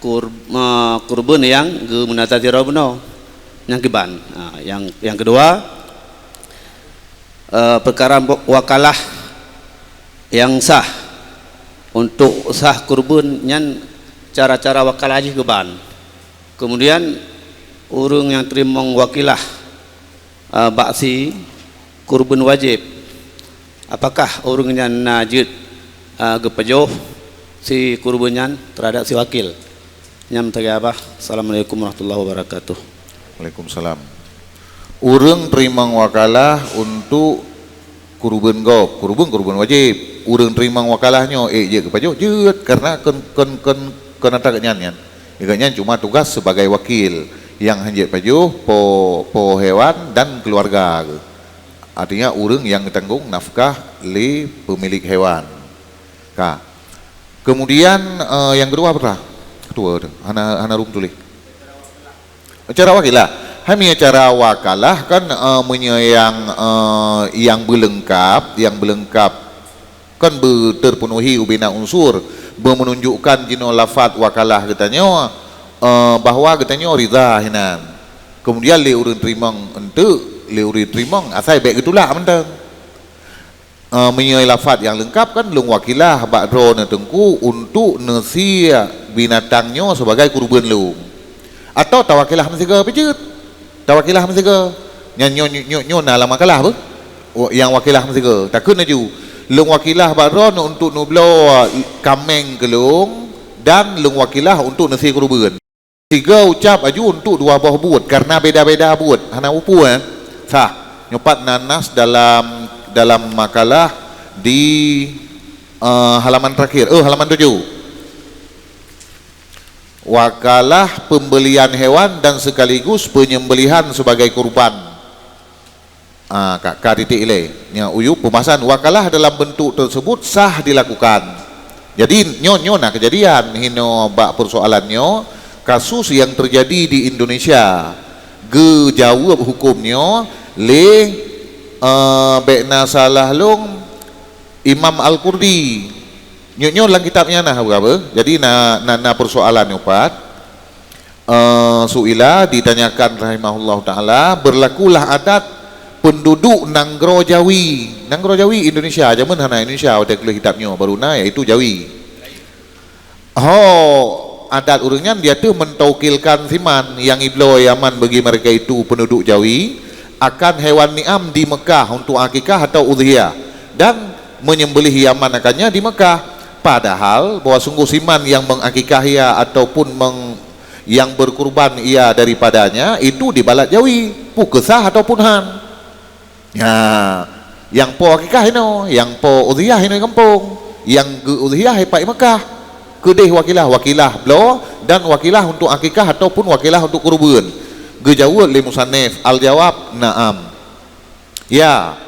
kur-, eh, keureubeuen nyang geumeunadhar sidroe bunoe. Nyang kiban. Ha, nyang, nyang keudua, eh, peukara bo-, wakalah nyang sah. Untuk sah keureubeuen nyan cara-cara wakalah jih kiban. Keumudian, ureuëng nyang teurimong wakilah, eh, bak si keureubeuen wajéb, apakah ureuëng nyan na jeuet, eh, geupajoh si keureubeuen nyan teuhadap si wakil? Nyan meusagai Abah. Assalamualaikum warahmatullahi wabarakatuh. Waalaikumsalam. Ureuëng teurimong wakalah untuk keureubeuen gob, keureubeuen, keureubeuen wajéb. Ureuëng teurimong wakalah nyoe ék jeuet geupajoh, jeuet, kareuna kon, kon, kon, kon atra geuhnyan nyan. Geuhnyan cuma tugas sebagai wakil nyang han jeuet pajoh, po, po hewan dan keuluwarga geuh. Artinya, ureuëng nyang geutanggong nafkah lé peumilék hewan. Ka. Keumudian, eh, nyang keudua peue? Keudua tu. Hana, hana rhom tuléh. Cara wakalah. Hai meunyoe cara wakalah kan, eh, meunyoe nyang, eh, nyang beuleungkap, nyang beuleungkap kan beuteupenuhi ubena unsur, beumeununjukkan jinoe lafaz wakalah geutanyoe, eh, bahwa geutanyoe ridha hinan. Keumudian lé ureuëng teurimong eunteuk, lé ureuëng teurimong asai bék geutulak mantong. Eh, meunyoe lafaz nyang leungkap kan, lôn wakilah bak droeneuh teungku untuk neusie binatang nyoe sibagai keureubeuen lôn. Atawa tawakilah meusigoe pih jeuet. Tawakilah meusigoe. Nyan nyoe, nyoe, nyoe, nyoe na lam wakalah beuh. Oh, nyang wakilah meusigoe. Takheun laju, lôn wakilah bak droeneuh untuk neubloe kaméng keu lôn dan lôn wakilah untuk neusie keureubeuen. Sigoe ucap laju untuk dua boh buet, kareuna beda-beda buet, hana peue-peue, eh. Sah. Nyoe pat na nas dalam, dalam makalah di, eh, halaman terakhir. Oh, halaman tujoh. Wakalah pembelian hewan dan sekaligus penyembelihan sebagai kurban. Ah, ka, ka titik ilée. Nya, uyup pembahasan wakalah dalam bentuk tersebut sah dilakukan. Jadi, nyoe, nyoe na keujadian hinoe bak persoalan nyoe, kasus nyang teujadi di Indonesia. Geujaweueb huköm nyoe lé, eh, bék na salah lôn, Imam Al-Qurdi. Nyoe, nyoe lam kitab nyan na, apa? Jadi, na, na, na persoalan nyoe pat. Eh, suila ditanyakan rahimahullahu taala, berlakulah adat penduduk nanggroe Jawi. Nanggroe Jawi Indonesia, jameun hana Indonesia watée tuléh kitab nyoe, baru na, yaitu Jawi. Ho, adat ureuëng nyan dia teuh mentaukilkan siman nyang ibloe Yaman bagi mereka itu penduduk Jawi akan hewan ni'am di Mekah untuk akikah atau udhiyah dan menyembelih Yaman akannya di Mekah. Padahal bahwa sungguh siman yang mengakikah ia ataupun meng-, yang berkurban ia daripadanya itu dibalat Jawi, peue keu sah ataupun han. Ya, nyang po akikah inoe, nyang po udhiyah inoe gampông, nyang geu-udhiyah ipat Mekah. Keudeh wakilah, wakilah bloe dan wakilah untuk akikah ataupun wakilah untuk keureubeuen. Geujaweueb lé musannif, al-jawab, na'am. Ya,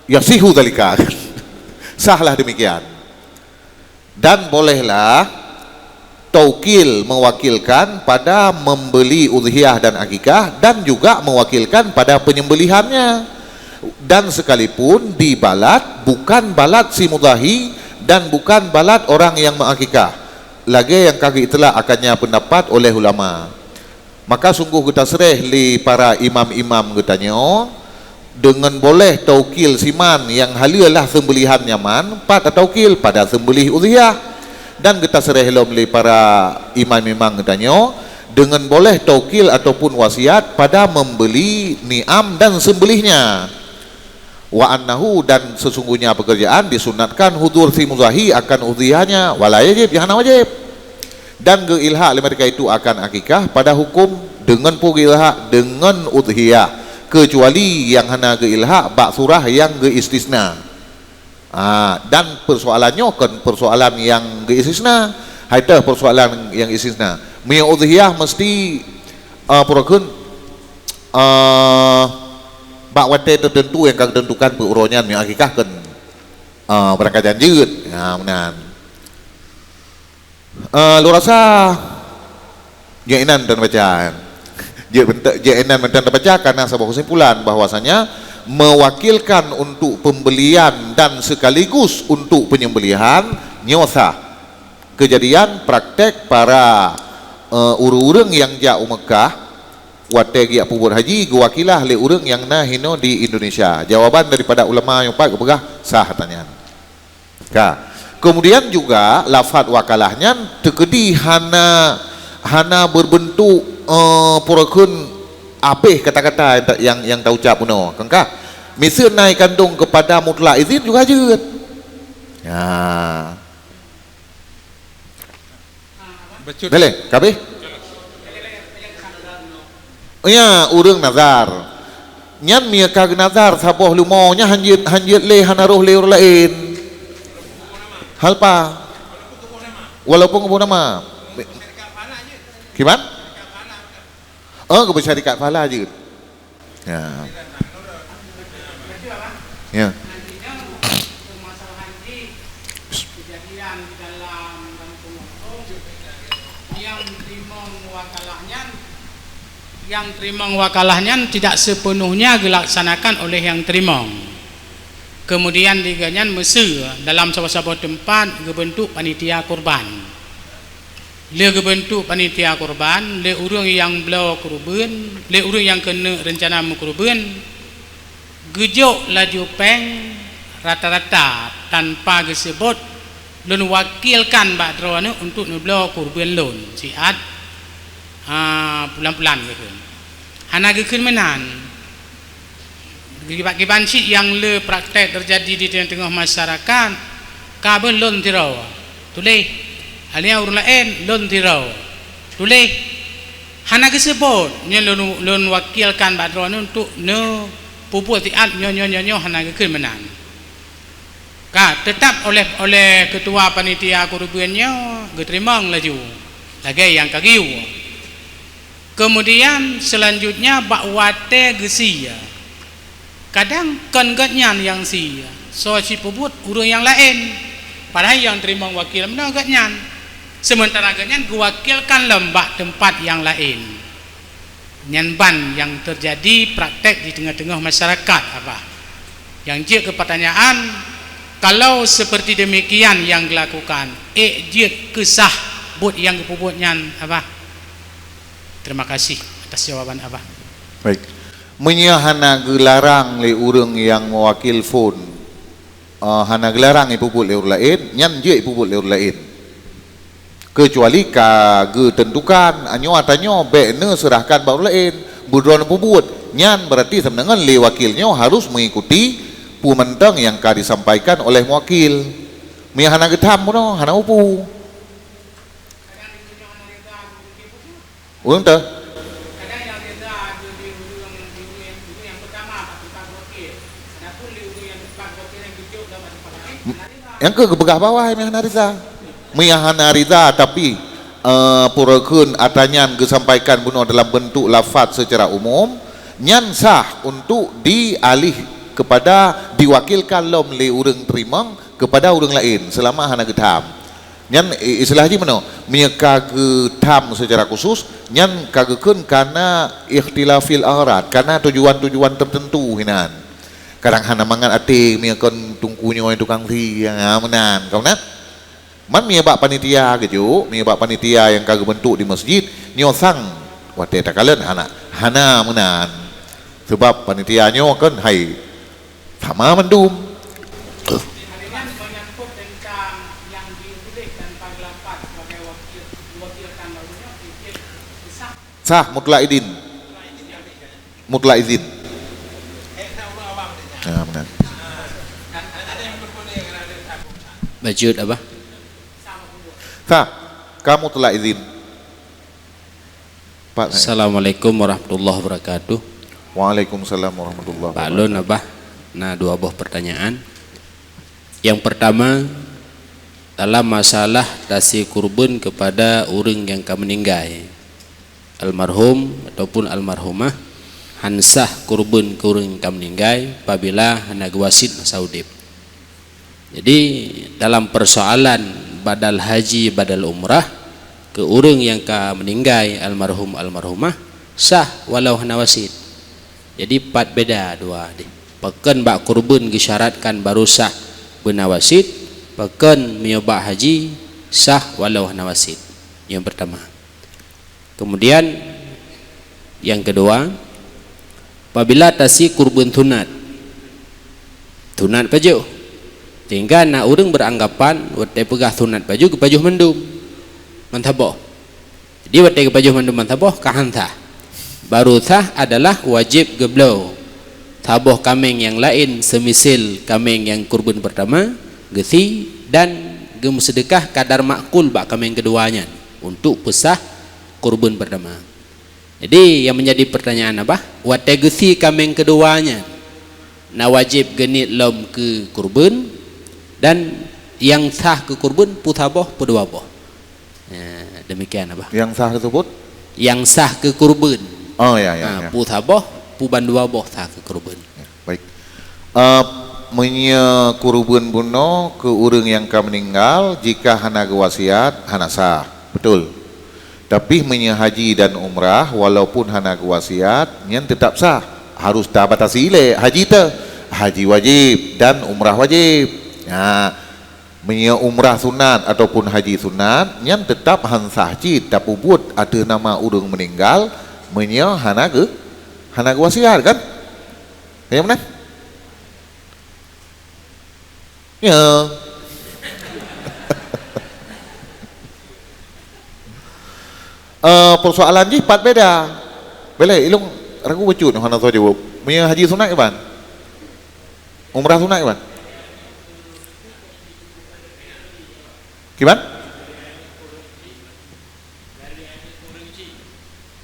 yasihu dzalika. Sahlah demikian. Dan bolehlah taukil, mewakilkan pada membeli udhiyah dan akikah, dan juga mewakilkan pada penyembelihannya. Dan sekalipun dibalat bukan balat si mudhahi dan bukan balat orang yang mengakikah, lagée nyang ka geuitlak akannya pendapat oleh ulama. Maka sungguh geutasreh lé para imam-imam geutanyoe, deungon boleh taukil siman nyang haleue lah seumbeulihan nyan, pat taukil pada seumbeuléh udhiyah. Dan geutasreh lom lé para imam-imam geutanyoe, deungon boleh taukil ataupun wasiat pada membeli niam dan seumbeuléhnya. Wa annahu, dan sesungguhnya pekerjaan disunatkan hudhur si mudhahi akan udhiyahnya, wala yajib, nyang hana wajéb. Dan geuilhak lé mereka itu akan akikah pada hukum deungon peue geuilhak deungon udhiyah, kecuali nyang hana geuilhak bak surah nyang geuistisna. Ah, dan persoalan nyoe kon persoalan nyang geuistisna. Hai teuh persoalan nyang istisna. Meunyoe udhiyah mesti, ah, peue kheun, ah, bak watée teuteuntu nyang ka geuteuntukan peu uroe nyan, meunyoe akikah kon, ah, barangkajan jeuet. Ha, meunan. Eh, lôn rasa jeuet inan mantong baca. Jeuet bente-, jeuet inan mantong baca karena saboh kesimpulan bahwasanya mewakilkan untuk pembelian dan sekaligus untuk penyembelihan nyoe sah. Kejadian praktek para, eh, ureuëng-ureuëng nyang jak u Mekah watée geujak peubuet haji geuwakilah lé ureuëng nyang na hinoe di Indonesia. Jawaban daripada ulama nyang pat geupeugah sah tanyan. Ka. Kemudian juga lafaz wakalah nyan teukeudi hana, hana berbentuk, eh, peue kheun abéh kata-kata nyang, nyang taucap bunoe. Kan ka? Miseue na ikandong kepada mutlak izin juga jeuet. Ya. Bacut. Daleh, ka abéh? Ya, ureuëng nazar. Nyan meunyoe ka geunazar saboh leumo nyan hanjeuet, hanjeuet lé hana roh lé ureuëng laén. Halpa. Walaupun kubu nama. Kiban? Eh, keubeusarikat pahala jeuet. Ya. Ya. Yang teurimong wakalah nyan, yang teurimong wakalah nyan tidak sepenuhnya geuilaksanakan oleh yang teurimong. Kemudian lé geuh nyan meuseu dalam saboh-saboh teumpat geubeuntuk panitia kurban. Lé geubeuntuk panitia kurban, lé ureuëng nyang bloe keureubeuen, lé ureuëng nyang keuneuk reuncana meukeureubeuen, geujok laju péng rata-rata tanpa geuseubot, "Lôn wakilkan bak droeneuh untuk neubloe keureubeuen lôn siat, a, pulan-pulan," geukheun. Hana geukheun meunan. Kiban-kiban cit nyang le praktek teujadi di teungoh-teungoh masyarakat, ka beuh lôn sidroe, tuléh. Alia ureuëng laén lôn sidroe, tuléh. Hana geuseubot, nyoe lôn, lôn wakilkan bak droeneuh untuk neupeubuet siat nyoe, nyoe, nyoe, nyoe, hana geukheun meunan. Ka, teutap oleh, oleh keutua panitia keureubeuen nyoe geuteurimong laju, lagée nyang ka geuyue. Keumudian, seulanjutnya bak watée geusie, kadang kon gobnyan nyang sie, soe sipeubuet ureuëng nyang laén, padahai nyang teurimong wakil meunoe gobnyan, seumeuntara gobnyan geuwakilkan lom bak teumpat nyang laén. Nyan ban nyang teujadi praktek di teungoh-teungoh masyarakat, Abah. Nyang jeuet keu peutanyaan, kalau seperti demikian nyang geulakukan, ék jeuet keu sah buet nyang geupeubuet nyan, Abah? Terima kasih atas jawaban Abah. Baik. Meunyoe hana geularang lé ureuëng nyang meuwakil phon, eh, hana geularang ipeubuet lé ureuëng laén, nyan jeuet ipeubuet lé ureuëng laén. Keucuali ka geuteuntukan, nyoe ata nyoe bék neuseurahkan bak ureuëng laén, beudroe neupeubuet. Nyan beurati sameungon lé wakil nyoe harus mengikuti peue mantong nyang ka disampaikan oleh meuwakil. Meunyoe hana geutham bunoe, hana upu. Ureuëng teuh. Nyang keu geupeugah bahwa meunyoe hana rida. Meunyoe hana rida, tapi, eh, peue kheun ata nyan geusampaikan bunoe dalam bentuk lafaz secara umum, nyan sah untuk dialih kepada, diwakilkan lom lé ureuëng teurimong kepada ureuëng laén seulama hana geutham. Nyan, i-, istilah jih meunoe, meunyoe ka geutham seucara khusus, nyan ka geukheun kana ikhtilafil aghrad, kana tujuan-tujuan tertentu hinan. Kadang hana mangat até meunyoe kon teungku nyoe tukang si, ha, meunan, ka meunan. Man meunyoe bak panitia geujok, meunyoe bak panitia nyang ka geubeuntuk di masjid, nyoe sang watée takalon hana, hana meunan. Sebab panitia nyoe kon hai sama mandum. Sah mutlak idin. Mutlak izin. Ya, benar. Bacut apa? Sah. Kamu telah izin. Pak. Assalamualaikum warahmatullahi wabarakatuh. Waalaikumsalam warahmatullahi wabarakatuh. Pak Lon, Abah, na dua boh pertanyaan. Yang pertama, dalam masalah tasi kurban kepada ureuëng nyang ka meninggai, almarhum ataupun almarhumah, han sah kurban keu ureuëng nyang ka meninggai apabila hana geuwasiet masa udeb. Jadi, dalam persoalan badal haji, badal umrah, keu ureuëng nyang ka meninggai, almarhum, almarhumah, sah walau hana wasiet. Jadi, pat beda dua deh. Pakon bak kurban geusyaratkan baru sah beuna wasiet, pakon meunyoe bak haji sah walau hana wasiet. Nyang pertama. Kemudian, yang kedua, apabila tasi kurban sunat, sunat pajoh. Sehingga na ureuëng beranggapan, watée peugah sunat pajoh, geupajoh mandum. Mantap boh. Jadi, watée geupajoh mandum mantap boh, ka han sah. Baru sah adalah wajéb geubloe saboh kaméng nyang laén seumisil kaméng nyang kurban pertama, geusi dan geumeuseudeukah kadar makul bak kaméng keudua nyan untuk peusah kurban pertama. Jadi, yang menjadi pertanyaan Abah, watée geusi kaméng keudua nyan, na wajéb geuniet lom keu kurban, dan nyang sah keu kurban peue saboh, peue dua boh. Ya, demikian, Abah. Nyang sah tersebut? Nyang sah keu kurban. Oh, ya, ya, ha, ya. Peue saboh, peue bandua boh sah keu kurban. Ya, baik. Eh, meunyoe kurban bunoe keu ureuëng nyang ka meninggal, jika hana geuwasiat, hana sah. Betul. Tapi meunyoe haji dan umrah, walaupun hana geuwasiat, nyan tetap sah. Harus tabatasi lé haji teuh. Haji wajib dan umrah wajib. Ya. Meunyoe umrah sunat ataupun haji sunat, nyan teutap han sah cit tapeubuet ateueh nama ureuëng meuninggal meunyoe hana geu-, hana geuwasiat, kan? Nyang meunan? Ya. Eh, persoalan jih pat beda. Boleh, ilong ragu bacut hana soe jaweueb. Meunyoe haji sunat kiban? Umrah sunat kiban? Kiban?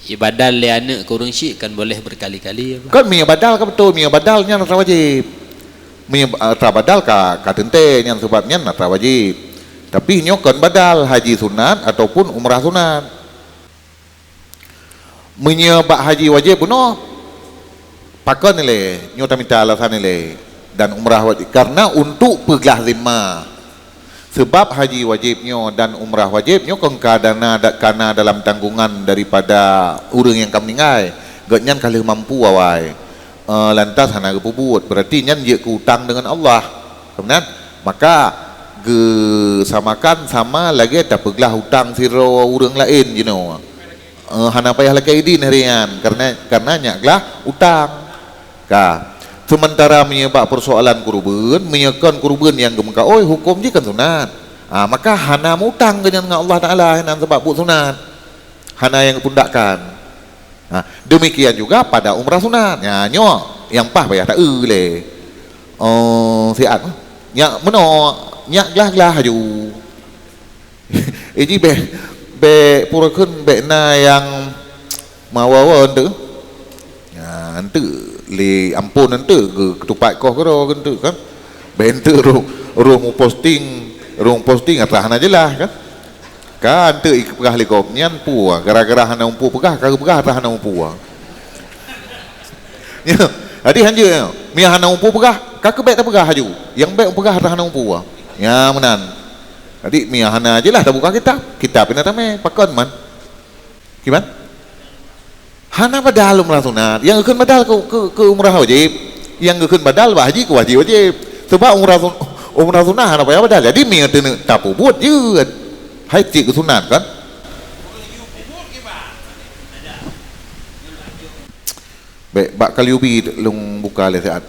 Ibadal lé aneuk keu ureuëng syik kan boleh berkali-kali, ya, Pak? Kan meunyoe badal ka beutôi, meunyoe badal nyan atra wajéb. Meunyoe atra badal ka, ka teuntée nyan, sebab nyan atra wajéb. Tapi nyoe kon badal haji sunat ataupun umrah sunat. Meunyoe bak haji wajéb bunoe, pakon ilée, nyoe tamita alasan ilée, dan umrah wajéb, karena untuk peuglah zimmah. Sebab haji wajéb nyoe dan umrah wajéb nyoe kon ka dana da-, kana dalam tanggungan daripada ureuëng nyang ka meuninggai, gobnyan ka lheueh mampu awai. Eh, lantas hana geupeubuet, berarti nyan jeuet keu utang deungon Allah. Kemudian, maka geusamakan sama lagée tapeuglah utang sidroe ureuëng laén jinoe. Eh, hana payah lakée idin hari nyan, karena, karena nyak glah utang. Ka. Sementara meunyoe bak persoalan kurban, meunyoe kon kurban nyang geumeukaôi, huköm jih kan sunat. Ah, maka hana mutang geuh nyan ngon Allah Taala, nan sebab buet sunat. Hana nyang geupundakkan. Ha, demikian juga pada umrah sunat. Nya, nyoe nyang paih payah taeu lé. Oh, siat. Nyak meunoe, nyak glah-glah aju. Iji bék, bék pura kheun bék na nyang mawa-wa enteuk. Nya, enteuk lé ampôn enteuk geu-, geutupat koh keudroe enteuk kan. Bék enteuk roh, roh muposting, roh muposting atra hana jeulaih kan. Ka enteuk ipeugah lé gob nyan peue, gara-gara hana muphom peugah, ka geupeugah atra hana muphom. Nya, jadi hanjeuet nyoe. Meunyo hana muphom peugah, ka keuh bék tapeugah laju. Nyang bék peugah atra hana muphom. Ya, meunan. Jadi, meunyo hana, jeulaih tabuka kitab. Kitab pih na tamé, pakon man. Kiban? Hana badal umrah sunat. Nyang geukheun badal keu, keu, keu umrah wajéb. Nyang geukheun badal bak haji keu haji wajéb. Sebab umrah sun-, umrah sunat hana payah badal. Jadi, meunyo teuneuk tapeubuet jeuet. Hai cit keu sunat, kan? Bék, bak kalyubi lôn buka lé siat.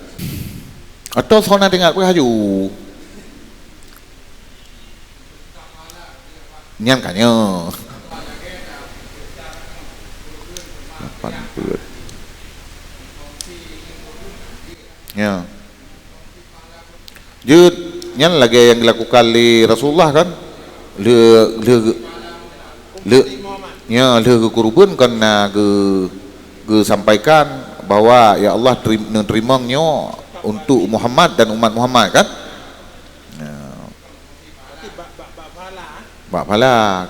Atau soe na teuingat peugah laju. Nyan ka nyoe. Lapan puluh. Ya. Jeuet, nyan lagée nyang dilakukan lé Rasulullah kan. Lheueh, lheueh, lheueh, ya, lheueh geukurban kan na geu-, geusampaikan bahwa, "Ya Allah, teri-, neuteurimong nyoe untuk Muhammad dan umat Muhammad," kan? Ya. Bak pahala.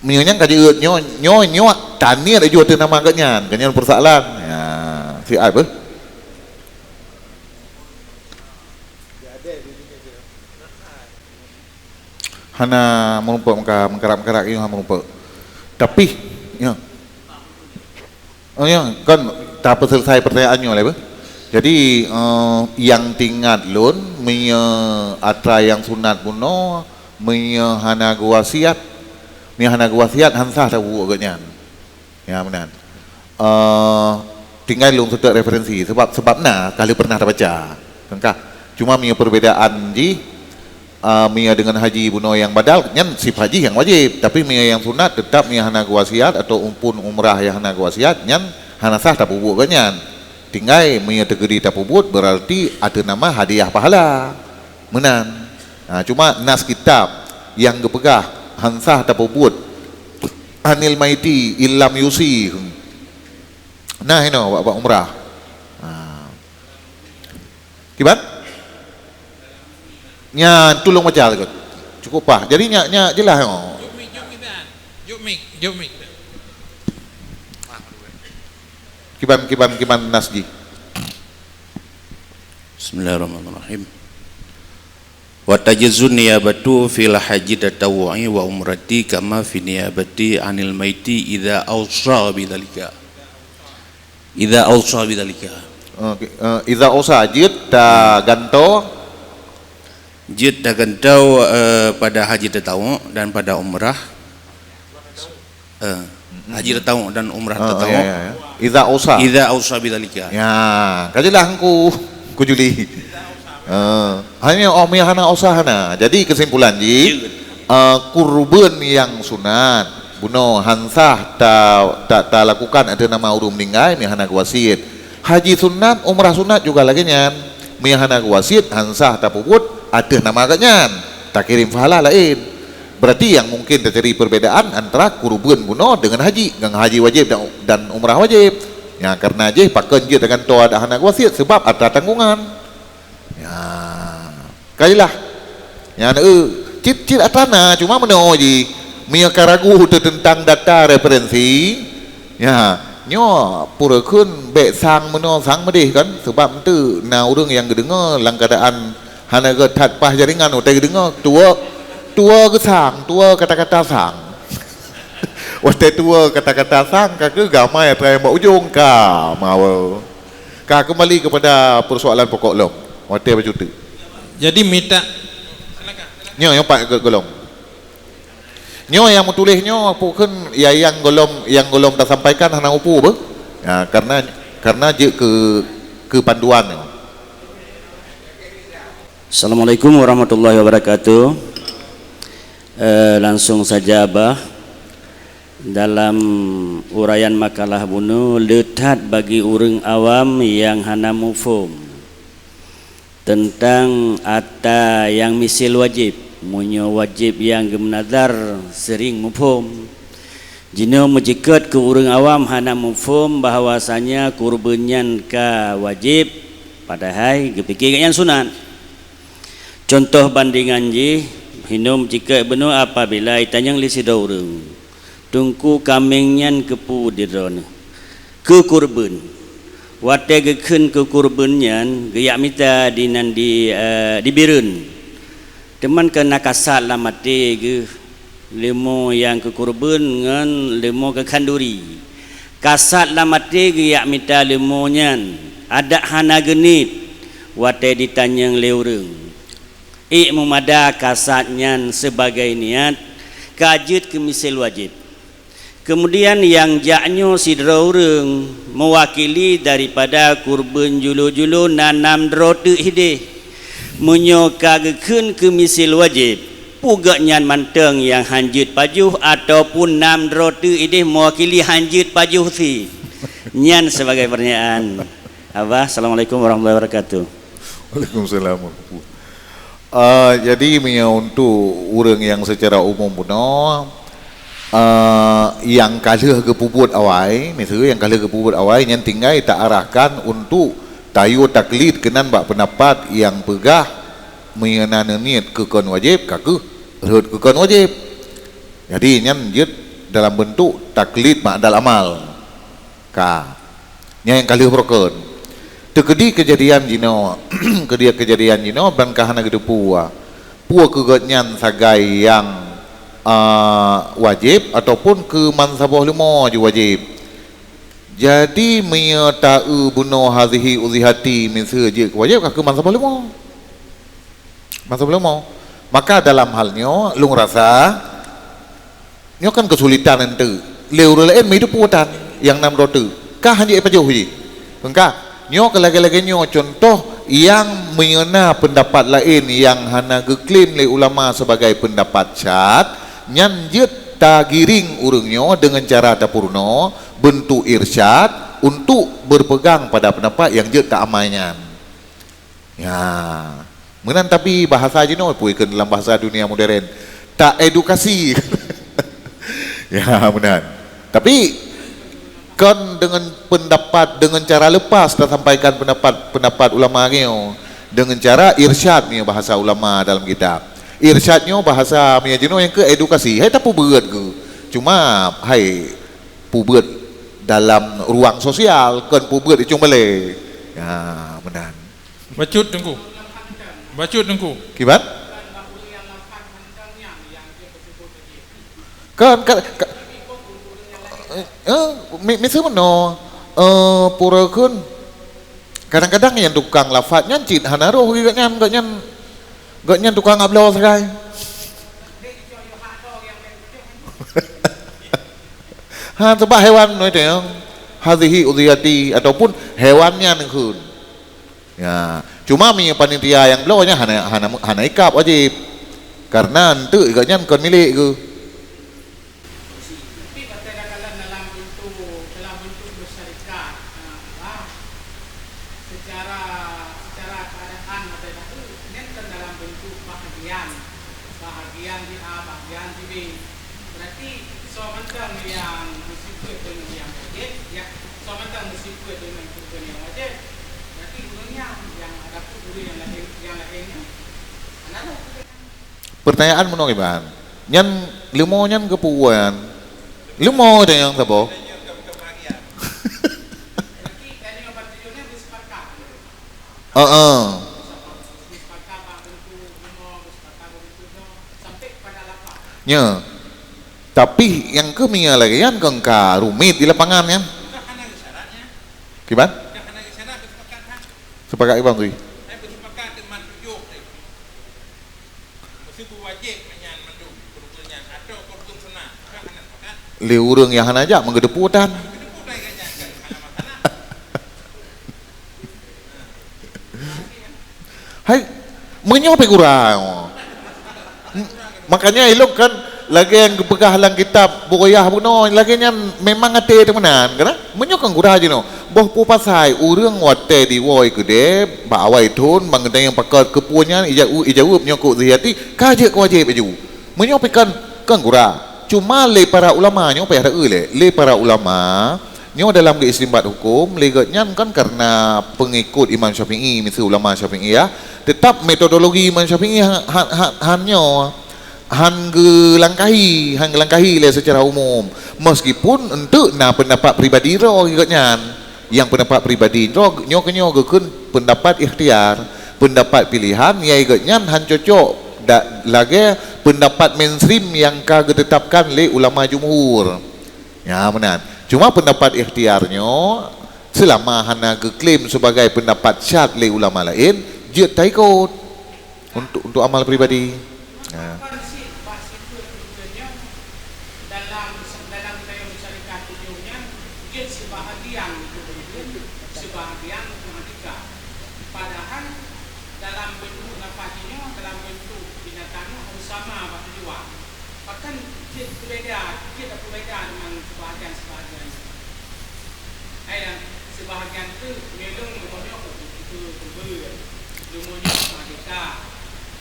Meunyoe nyan ka jeuet nyoe, nyoe, nyoe taniet laju ateueh nama geuh nyan, geuh nyan peusoalan. Ya, siat beuh. Hana meurumpok meuka-, meukarak-meukarak nyoe hana meurumpok. Tapi, ya. Oh, ya, kan tapeuselesai pertanyaan nyoe lé beuh. Jadi, eh, nyang teuingat lôn, meunyoe atra nyang sunat bunoe, meunyoe hana geuwasiat, meunyoe hana geuwasiat, han sah tapeubuet geuh nyan. Ya, meunan. Eh, tinggai lôn seutôt referensi, sebab, sebab na ka lheueh pernah tabaca. Kan ka? Cuma meunyoe perbedaan jih, eh, meunyoe deungon haji bunoe nyang badal, nyan sifat jih nyang wajéb. Tapi meunyoe nyang sunat, teutap meunyoe hana geuwasiat atau pun umrah nyang hana geuwasiat, nyan hana sah tapeubuet geuh nyan. Tinggai meunyoe teukeudi tapeubuet, beurarti ateueh nama hadiah pahala. Meunan. Ha, cuma nas kitab nyang geupeugah han sah tapeubuet anil maiti illam yusi. Nah, inoe bak, bak umrah. Ha. Kiban? Nyan tulông baca sikot. Cukup paih. Jadi nyak, nyak jeulaih, oh. Jok mik, jok mik, Dan. Jok mik, jok mik, Dan. Kiban, kiban, kiban nas jih. Bismillahirrahmanirrahim. Wa tajuzun niyabatu fil haji tatawwu'i wa umrati kama fi niyabati anil maiti idza ausa bidzalika. Idza ausa bidzalika. Oke, eh, idza ausa, jeuet tagantoe. Jeuet tagantoe, eh, pada haji tatawwu' dan pada umrah. Eh, haji tatawwu' dan umrah tatawwu'. Ah, ya, ya, ya. Idza ausa. Idza ausa bidzalika. Ya, ka jeulaih engku, ku Juli. Eh, hanya om yang hana ausa hana. Jadi kesimpulan jih, eh, kurban nyang sunat bunoe han sah ta, ta, talakukan ateueh nama ureuëng meuninggai meunyo hana geuwasiet. Haji sunat, umrah sunat juga lagée nyan. Meunyo hana geuwasiet, han sah tapeubuet ateueh nama geuh nyan. Takirém pahala laén. Berarti nyang mungken teuteuri perbedaan antara kurban bunoe deungon haji, ngon haji wajéb dan, dan umrah wajéb. Nya, kareuna jih pakon jeuet tagantoe adak hana geuwasiet, sebab atra tanggungan. Nya, ka jeulaih. Nya, eh, cit-cit atra na, cuma meunoe jih. Meunyo ka ragu teuntang data referensi, nya, nyoe pura kheun bék sang meunoe sang meudeh kan, sebab eunteuk na ureuëng nyang geudeungoe lam keuadaan hana geuh that paih jaringan, watée geudeungoe, tuwoe, tuwoe geusang, tuwoe kata-kata sang. Watée tuwoe kata-kata sang, ka keuh gamai atra nyang bak ujong ka mawe. Ka kembali kepada persoalan pokok lom. Watée bacut teuk. Jadi mita. Nyoe, nyoe pat gohlom. Nyoe nyang meutuléh nyoe, peue kheun ya nyang gohlom, nyang gohlom tasampaikan hana muphom beuh. Ya, karena, karena jeuet keu, keu panduan nyoe. Assalamualaikum warahmatullahi wabarakatuh. Eh, langsung saja, Abah. Dalam uraian makalah bunoe, le that bagi ureuëng awam nyang hana muphom teuntang atra nyang miseue wajéb. Meunyoe wajéb nyang geumeunazar seuring muphom, jinoe meuceukeut keu ureuëng awam hana muphom bahwasanya kurban nyan ka wajéb, padahai geupike gobnyan sunat. Cuntoh bandengan jih, Hinom cikek bunoe apabila itanyong lé sidroe ureuëng, "Teungku, kaméng nyan keupeue di droeneuh?" "Keu kureubeuen." Watée geukheun keu kureubeuen nyan, geuyak mita di nan di, eh, di Bireuen. Teuma keu na kasat lam até geuh, leumo nyang keu kureubeuen ngon leumo keu khanduri. Kasat lam até geuyak mita leumo nyan, adak hana geuniet watée jitanyong lé ureuëng. Ék meumada kasat nyan sibagai niet ka jeuet keu miseul wajéb. Keumudian nyang jak nyoe sidroe ureuëng meuwakili daripada kureubeuen julo-julo na nam droe teuk idéh. Meunyoe ka geukheun keu miseul wajéb, peue gobnyan mantong nyang hán jeuet pajoh ataupun nam droe teuk idéh meuwakili hán jeuet pajoh si? Nyan sibagai peurtanyaan. Abah, Assalamualaikum warahmatullahi wabarakatuh. Waalaikumsalam warahmatullahi. Eh, jadi, meunyoe untuk ureuëng nyang secara umum bunoe, eh, nyang ka lheueh geupeubuet awai, miseue nyang ka lheueh geupeubuet awai, nyan tinggai ta arahkan untuk tayue taklid keunan bak peundapat nyang peugah meunyoe na neuniet keu kon wajéb, ka kheueh rhot keu kon wajéb. Jadi, nyan jeuet dalam beuntuk taklid ma'dal amal. Ka. Nyan nyang ka lheueh beurukon. Teukeudi keujadian jinoe, keudi keujadian jinoe ban ka hana geuteupeue peue keu gobnyan sagai nyang, a, wajéb ataupun keu mansaboh leumo jih wajéb. Jadi, meunyoe ta-eu bunoe hazihi udhiyati miseue jeuet keu wajéb ka keu mansaboh leumo. Mansaboh leumo. Maka dalam hal nyoe, lôn rasa, nyoe kan keusulitan eunteuk. Lé ureuëng laén meuidup utan nyang nam droe teuk. Ka hana jipajoh jih. Engka, nyoe keu lagée-lagée nyoe cuntoh nyang meunyoe na peundapat laén nyang hana geuklaim lé ulama sibagai peundapat syad, nyan jeuet tagiring ureuëng nyoe deungon cara tapeurunoe beuntuk irsyad untuk beupeugang pada peundapat nyang jeuet taamai nyan. Ya. Meunan tapi bahasa jinoe pue keu dalam bahasa dunia modern. Ta edukasi. Ya, meunan. Tapi kon deungon peundapat, deungon cara leupas tasampaikan peundapat, peundapat ulama nyoe. Deungon cara irsyad nyoe bahasa ulama dalam kitab. Irsyad nyoe bahasa meunyoe jinoe nyang keu edukasi. Hai tapeubuet geuh. Cuma hai peubuet dalam ruang sosial, kon peubuet di cong balée. Ya, meunan. Bacut Teungku. Bacut Teungku. Kiban? Kan, kan, ka-, eh, mi-, miseue meunoe, eh, pura kheun. Kadang-kadang nyang tukang lafaz nyan cit hana roh geuh gobnyan, gobnyan, gobnyan tukang abloe sagai. Ha, sabab hewan nyoe teuh, hazihi udhiyati, ataupun hewan nyan kheun. Ya, cuma meunyoe panitia nyang bloe nyan hana, hana, hana ikab wajéb. Karena eunteuk gobnyan kon milék geuh. Tapi kadang-kadang dalam bentuk, dalam bentuk bersyarikat, ha, bah, secara, secara keadaan atau itu, nyan kan dalam bentuk bahagian, bahagian di A, bahagian di B. Berarti soe mantong nyang meusibuet deungon nyang wajéb, ya, soe mantong meusibuet deungon rukun nyang wajéb, berarti ureuëng nyan nyang adapun ureuëng nyang laén, nyang laén nyan hana lôn. Pertanyaan meunoe kiban. Nyan leumo nyan keupeue nyan? Leumo teuh nyang saboh. Berarti tadi obat tujuh nyan disepakat. Heeh. Nya. Tapi nyang keu meunyoe lagée nyan kon ka rumit di lapangan nyan. Kiban? Sepakat kiban tui? Lé ureuëng nyang hana jak meugeudeupu tan. Hai, meunyoe pih gura. Makanya ilong kan lagée nyang geupeugah lam kitab Bughayah bunoe, lagée nyan memang até teuh meunan, kan? Meunyoe kan gura jinoe, boh peue pasai ureuëng watée diwoe keudeh bak awai thon, ban geutanyong pakon keupeue nyan, ija-, ijaweueb nyoe keu udhiyati, ka jeuet keu wajéb laju. Meunyoe pih kan, kan gura. Cuma lé para ulama nyoe payah taeu lé, lé para ulama nyoe dalam geuistimbat huköm, lé gobnyan kan karena peungikot Imam Syafi'i, miseue ulama Syafi'iyah, teutap metodologi Imam Syafi'i ha-, ha-, ha-, han nyoe. han geulangkahi, han geulangkahi lé seucara umum. Meskipun enteuk na peundapat pribadi droe geuh nyan. Nyang peundapat pribadi droe nyoe keunyoe geukheun peundapat ikhtiar, peundapat pilihan, nyang geuh nyan han cocok da-, lagée peundapat mainstream nyang ka geuteutapkan lé ulama jumhur. Nya meunan. Cuma peundapat ikhtiar nyoe, seulama hana geuklaim sebagai peundapat syad lé ulama laén, jeuet taikot. Untuk, untuk amal pribadi. Ya. Bahkan cit bak sifeuet keureubeuen nyoe dalam, dalam geutanyoe syarikat tujoh nyan, jeuet sibahagian keu keureubeuen, sibahagian keu hakika. Padahai dalam beuntuk nafas jih nyoe, dalam beuntuk binatang nyoe harôh sama bak tujuan. Bahkan cit beubeda, cit beubeda deungon sibahagian-sibahagian. Hai, dan sibahagian teuk, meuleueng rumoh nyoe keu, keu, keu beuet. Rumoh nyoe keu akikah.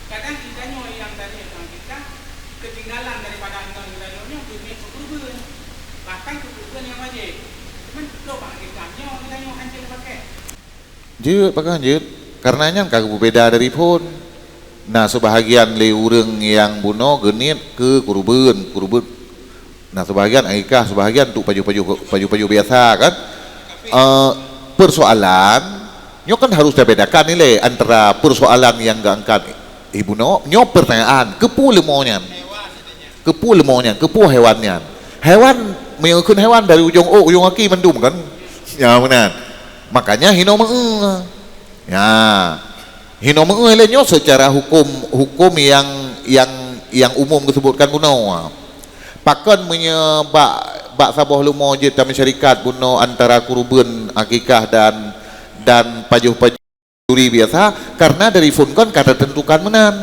Kadang geutanyoe nyang taniet keu akikah, keutinggalan daripada ngon geutanyoe nyoe geuniet keu keureubeuen. Bahkan keu keureubeuen nyang wajéb. Cuman, trok bak akikah nyoe geutanyoe hanjeuet tapakée. Jeuet, pakon jeuet. Kareuna nyan ka geupeubeda dari phon. Na seubahagian lé ureuëng nyang bunoe geuniet keu keureubeuen, keureubeuen. Na seubahagian akikah, seubahagian untuk pajoh-pajoh, pajoh-pajoh biasa kan. Eh, persoalan, nyoe kan harus tabedakan ilée antara persoalan nyang geuangkat ié bunoe, nyoe pertanyaan, keupeue leumo nyan? Keupeue leumo nyan? Keupeue hewan nyan? Hewan, meunyoe kheun hewan dari ujong ôk, ujong gaki mandum kan? Ya, meunan. Makanya hinoe meu-eu. Ya. Hinoe meu-eu lé nyoe seucara huköm, huköm nyang, nyang, nyang umum geusebutkan bunoe. Pakon meunyoe bak, bak saboh leumo jeuet tameusyarikat bunoe antara keureubeuen akikah dan, dan pajoh-pajoh duri biasa, karena dari phon kon ka teuteuntukan meunan.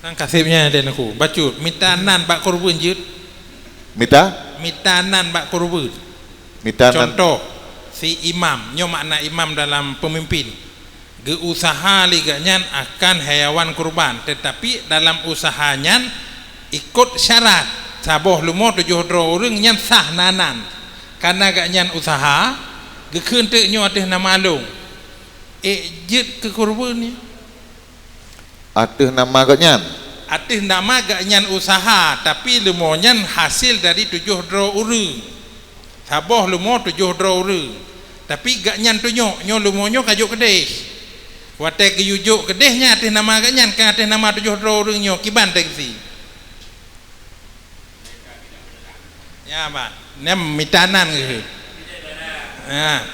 Nang kaseb nyan lé aku, bacut, mita nan bak keureubeuen jeuet. Mita? Mita nan bak keureubeuen. Mita nan. Contoh, si imam, nyoe makna imam dalam peumimpin. Geuusaha lé geuh nyan akan hayawan kurban, teutapi dalam usaha nyan ikot syarat, saboh leumo tujoh droe ureuëng nyan sah na nan. Kareuna geuh nyan usaha, geukheun teuk nyoe ateueh nama lôn. Ék jeuet keu keureubeuen nyan. Ateueh nama geuh nyan? Ateueh nama geuh nyan usaha, tapi leumo nyan hasil dari tujoh droe ureuëng. Saboh leumo tujoh droe ureuëng. Tapi geuh nyan tunyok, nyoe leumo nyoe ka jok keudeh. Watée geuyue jok keudeh nyan ateueh nama geuh nyan, ka ateueh nama tujoh droe ureuëng nyoe, kiban teuh geusie. Ya, bah. Nem mita nan geuh. Ya.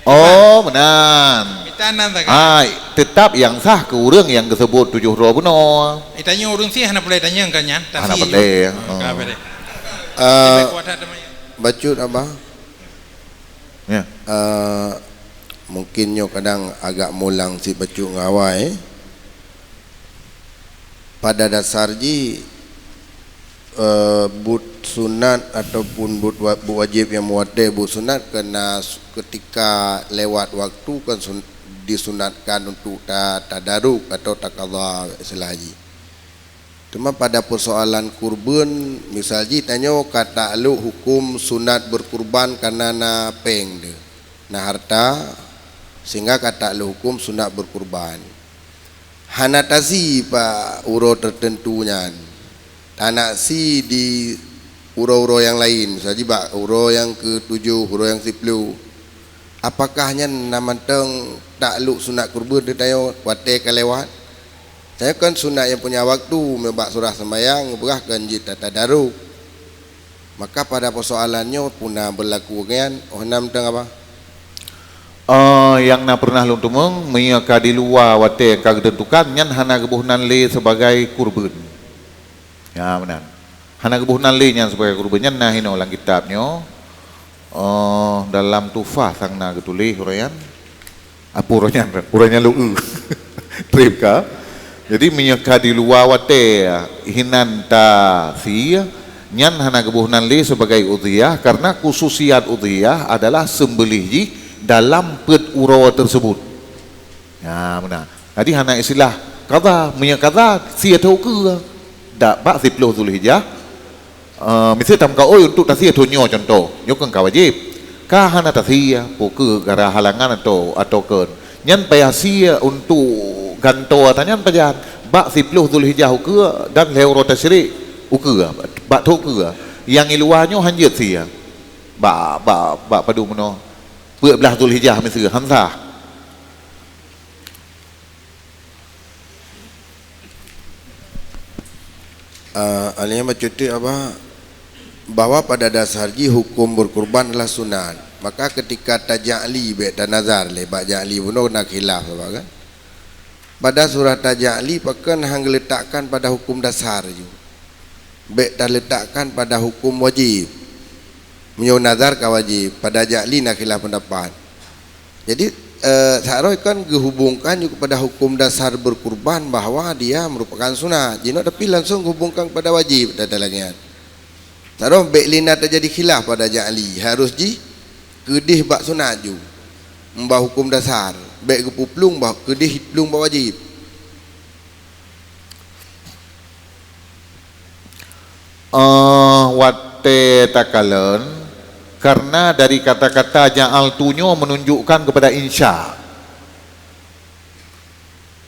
Oh, meunan. Mita nan sagai. Ah, tetap nyang sah keu ureuëng nyang geuseubut tujoh droe bunoe. Itanyoe ureuëng sie hana peureulée tanyong ka nyan. Hana peureulée. Oh. Ka peureulée. Eh, bacut, Abah. Ya. Eh, mungkin nyoe kadang agak mulang cit bacut ngon awai. Pada dasar jih, eh, buet sunat ataupun buet wa-, buet wajéb nyang meuwatée buet sunat keunan s-, keutika lewat waktu kan sun-, disunatkan untuk ta-, tadaruk atau takadha istilah jih. Teuma pada persoalan kurban, misal jih tanyoe ka taklok huköm sunat berkurban kareuna na péng teuh, na harta, sehingga ka taklok huköm sunat berkurban. Hana tasie bak uroe teuteuntu nyan. Tanak sie di uroe-uroe nyang laén, misal jih bak uroe nyang keutujoh, uroe nyang siplôh. Apakah nyan na mantong taklok sunat kurban teuh tanyoe watée ka lewat? Tanyoe kan sunat nyang punya waktu, meubak surah seumayang, geupeugah kan jeuet tatadaruk. Maka pada persoalan nyoe puna beulaku ngian, oh nam teuh apa? Eh, nyang na pernah lôn teumeung, meunyoe ka di luwa watée ka geuteuntukan, nyan hana geuboh nan lé sebagai kurban. Ya, meunan. Hana geuboh nan lé nyan sebagai kurban, nyan na hinoe lam kitab nyoe. Eh, dalam Tuhfah sang na geutuléh ureuëng nyan. Apa ureuëng nyan? Ureuëng nyan lôn eu. Treb ka. Jadi, meunyoe ka di luwa watée hinan tasie, nyan hana geuboh nan lé sebagai udhiyah, karena khususiat udhiyah adalah seumbeuléh jih dalam peuet uroe tersebut. Ya, meunan. Jadi, hana istilah qadha, meunyoe qadha, sie thô keue. Dak bak siplôh Zulhijjah, Eh, miseu tameukaôi untuk tasie thon nyoe contoh, nyoe kan ka wajéb. Ka hana tasie, peu kheueh gara halangan atau, atau kon. Nyan payah sie untuk Gantoe ata nyan pajan? Bak siploh Zulhijjah ukeue dan lhée uroe tasyrik ukeue, bak thok ukeue. Nyang i luwa nyoe hanjeuet sie. Bak, bak, bak padum meunoe. Peuet blaih Zulhijjah miseue, han sah. Ah, alaihi bacuti apa? Bahwa pada dasar jih hukum berkurban adalah sunat. Maka ketika taja'li, bèk tanazar lé, bak ja'li bunoe na khilaf, apa kan? Pada surah taja'li, pakon han geuletakkan pada hukum dasar ju. Bèk taletakkan pada hukum wajib. Meunyoe nazar ka wajib, pada ja'li na khilaf pendapat. Jadi, eh, saroe kan geuhubungkan ju kepada hukum dasar berkurban bahwa dia merupakan sunat. Jinoe tapi langsung geuhubungkan kepada wajib, data lagèe nyan. Saroe bèk lé na tajadi khilaf pada ja'li, harus jih keudeh bak sunat ju. Bak hukum dasar, bèk geupuplueng bak keudeh plueng bak wajib. Eh, watèe takalon, karena dari kata-kata ja'altu nyoe menunjukkan kepada insya.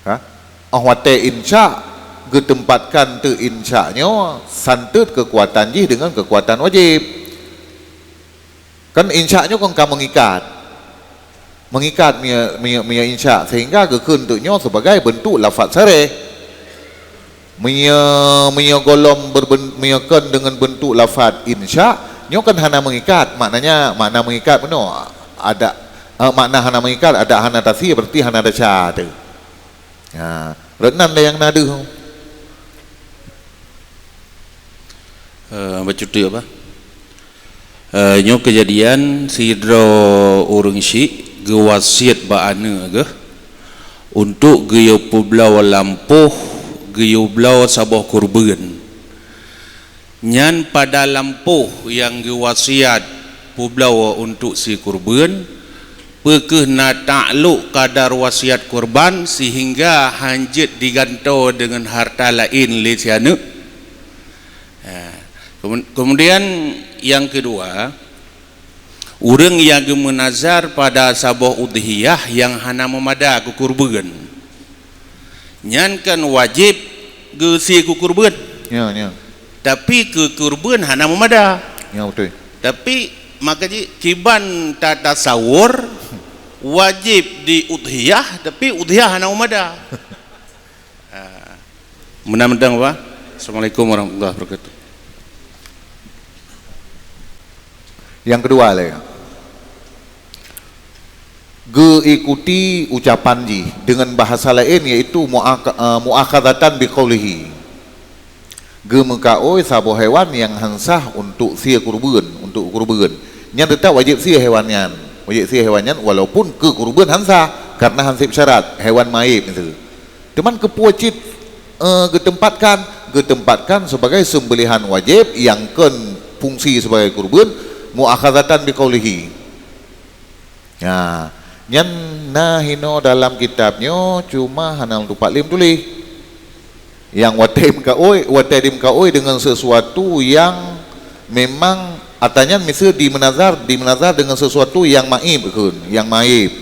Ha? Oh, watèe insya, geuteumpatkan teuk insya nyoe, santeut keukuatan jih deungon keukuatan wajib. Kan insya nyoe kan ka meungikat. Meungikat meunyoe, meunyoe, meunyoe insya, sehingga geukheun teuk nyoe sebagai bentuk lafaz sareh. Meunyoe, meunyoe gohlom berben-, meunyoe kon deungon bentuk lafaz insya, nyoe kan hana meungikat. Maknanya, makna meungikat meunoe, ada, eh, makna hana meungikat, ada hana tasie, berarti hana desya teuh. Ha, rot nan lé nyang na deuh. Eh, bacut teuk, Abah. Eh, nyoe keujadian sidroe ureuëng syik geuwasiet bak aneuëk geuh untuk geuyue peubloe lampôh, geuyue bloe saboh keureubeuen. Nyan pada lampôh nyang geuwasiat peubloe untuk si keureubeuen, peu kheueh na taklok kadar wasiat keureubeuen sehingga hana jeuet digantoe deungon hareuta laén lé si aneuëk? Ha, kemun-, kemudian nyang keudua, ureuëng nyang geumeunazar pada saboh udhiyah nyang hana meumada keu keureubeuen, nyan kan wajéb geusie keu keureubeuen. Ya, ya. Tapi keu keureubeuen hana meumada. Ya, beutôi. Tapi maka jih kiban tatasawur wajéb di udhiyah, tapi udhiyah hana meumada. Ah. Meunan mantong, Bah. Assalamualaikum warahmatullahi wabarakatuh. Nyang keudua lé, geuikuti ucapan jih deungon bahasa laén, yaitu mu'aka-, eh, mu'akhadzatan biqaulihi. Geumeukaôi saboh hewan nyang han sah untuk sie keureubeuen, untuk keureubeuen. Nyan teutap wajéb sie hewan nyan. Wajéb sie hewan nyan walaupun keu keureubeuen han sah, karena han sép syarat, hewan mait miseue. Teuma keupeue cit, eh, geuteumpatkan? Geuteumpatkan sebagai seumbeulihan wajéb nyang kon fungsi sebagai keureubeuen, mu'akhadzatan biqaulihi. Nya, nyan na hinoe dalam kitab nyoe, cuma hana tupat lé meutuléh. Nyang watée meukaôi, watée dimeukaôi deungon sesuatu nyang memang ata nyan miseue dimeunazar, dimeunazar deungon sesuatu nyang maib kheun, nyang maib.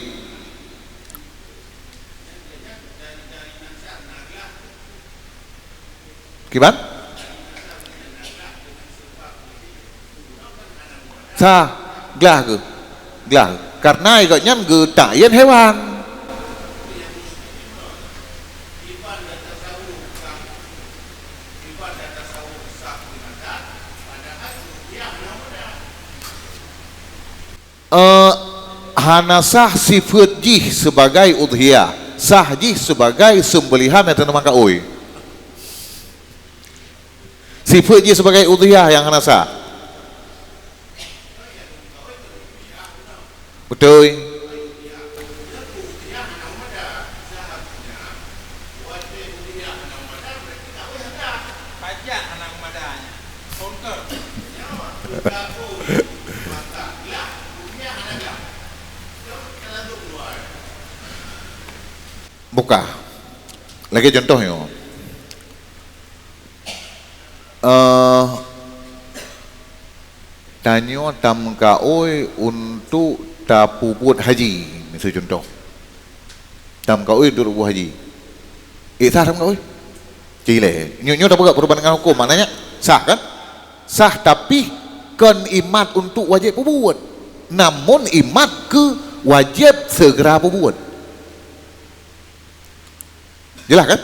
Kiban? Sa, glah geuh. Glah geuh. Karena gobnyan geuta'yin hewan. Eh, hana sah sifeuet jih sebagai udhiyah, sah jih sebagai seumbeulihan atau nama kaôi. Sifeuet jih sebagai udhiyah nyang hana sah. Beutôi. Buka. Lagée contoh nyoe. Eh, tanyoe tameukaôi untuk tapeubuet haji, miseue contoh. Tameukaôi untuk tapeubuet haji. Eh, sah lam kaôi? Cileh. Nyoe, nyoe tapeugah peurubah dengan huköm, maknanya sah kan? Sah, tapi kon imat untuk wajéb peubuet. Namun imat keu wajéb segera peubuet. Jelas kan?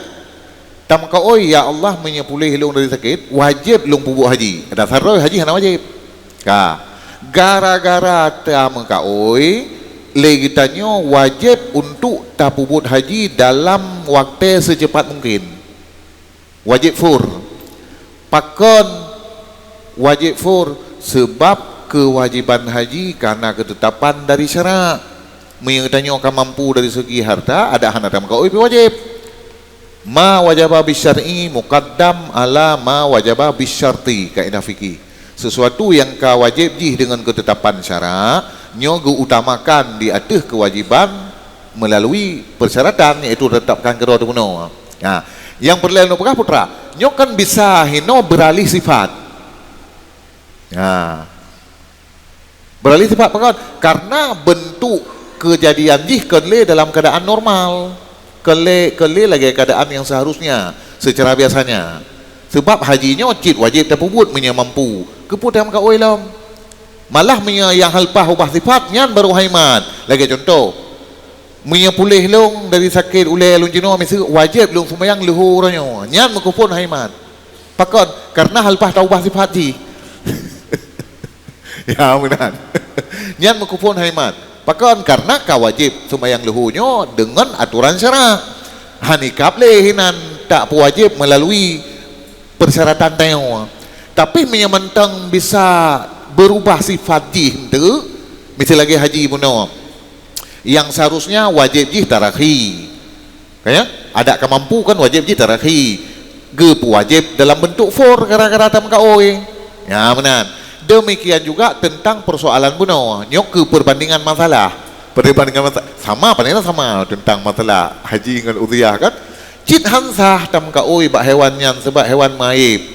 Tameukaôi, "Ya Allah, meunyoe puléh lôn dari sakét, wajéb lôn peubuet haji." Dasar droe haji hana wajéb. Ka. Gara-gara tameukaôi, lé geutanyoe wajéb untuk tapeubuet haji dalam watée seucepat mungken. Wajéb fur. Pakon wajéb fur? Seubab keuwajéban haji kana keutetapan dari syara'. Meunyoe geutanyoe ka mampu dari segi harta, adak hana tameukaôi pih wajéb. Ma wajaba bisyar'i muqaddam ala ma wajaba bisyarti, kaedah fikih. Sesuatu nyang ka wajéb jih deungon keutetapan syara', nyoe geuutamakan di ateueh keuwajéban meulalu persyaratan, yaitu tetapkan keudroe teubunoe. Ha, nyang peureulée lôn peugah putra, nyoe kan bisa hinoe beuralih sifat. Ha. Beuralih sifat pakon? Karena bentuk keujadian jih kon lé dalam keuadaan normal. Kon lé, kon lé lagée keuadaan nyang seuharusnya, seucara biasanya. Seubab haji nyoe cit wajéb tapeubuet meunyoe mampu. Keupeue tameukaôi lom? Malah meunyoe nyang haleupah ubah sifat, nyan barô han imat. Lagée cuntoh, meunyoe puléh lôn dari sakét ulée lôn jinoe miseue, wajéb lôn seumayang leuhô uroe nyoe. Nyan meukeuphon han imat. Pakon? Karena haleupah taubah sifat jih. Ya, meunan. Nyan meukeuphon han imat. Pakon? Karena ka wajéb seumayang leuhô nyoe deungon atoran syara'. Han ikab lé hinan, tapeuwajéb meulalu persyaratan tanyoe. Tapi meunyoe mantong bisa beurubah sifat jih enteuk, miseu lagée haji bunoe, nyang seharusnya wajéb jih tarakhi. Ka nyan, adak ka mampu kan wajéb jih tarakhi. Geupeuwajéb dalam beuntuk fur gara-gara tameukaôi. Nya meunan. Demikian juga teuntang peusoalan bunoe, nyoe keu peurbandingan masalah. Peurbandingan masa-, sama, paneuna sama teuntang masalah haji ngon udhiyah kan. Cit han sah tameukaôi bak hewan nyan seubab hewan maéb.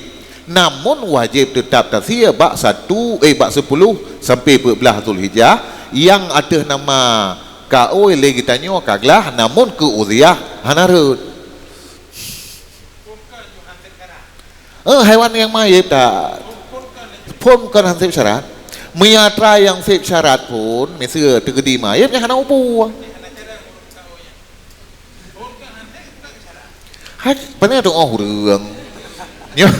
Namun wajéb teutap tasie bak satu, eh, bak sepuluh sampai peuet blaih Zulhijjah nyang ateueh nama kaôi lé geutanyoe ka glah, namun keu udhiyah hana rhot. Eh, hewan nyang maéb ta phon kon han sép syarat. Meunyoe atra nyang sép syarat phon, miseue teukeudi maéb, nyan hana upu. Hai, pane tu'oh ureuëng. Nyoe.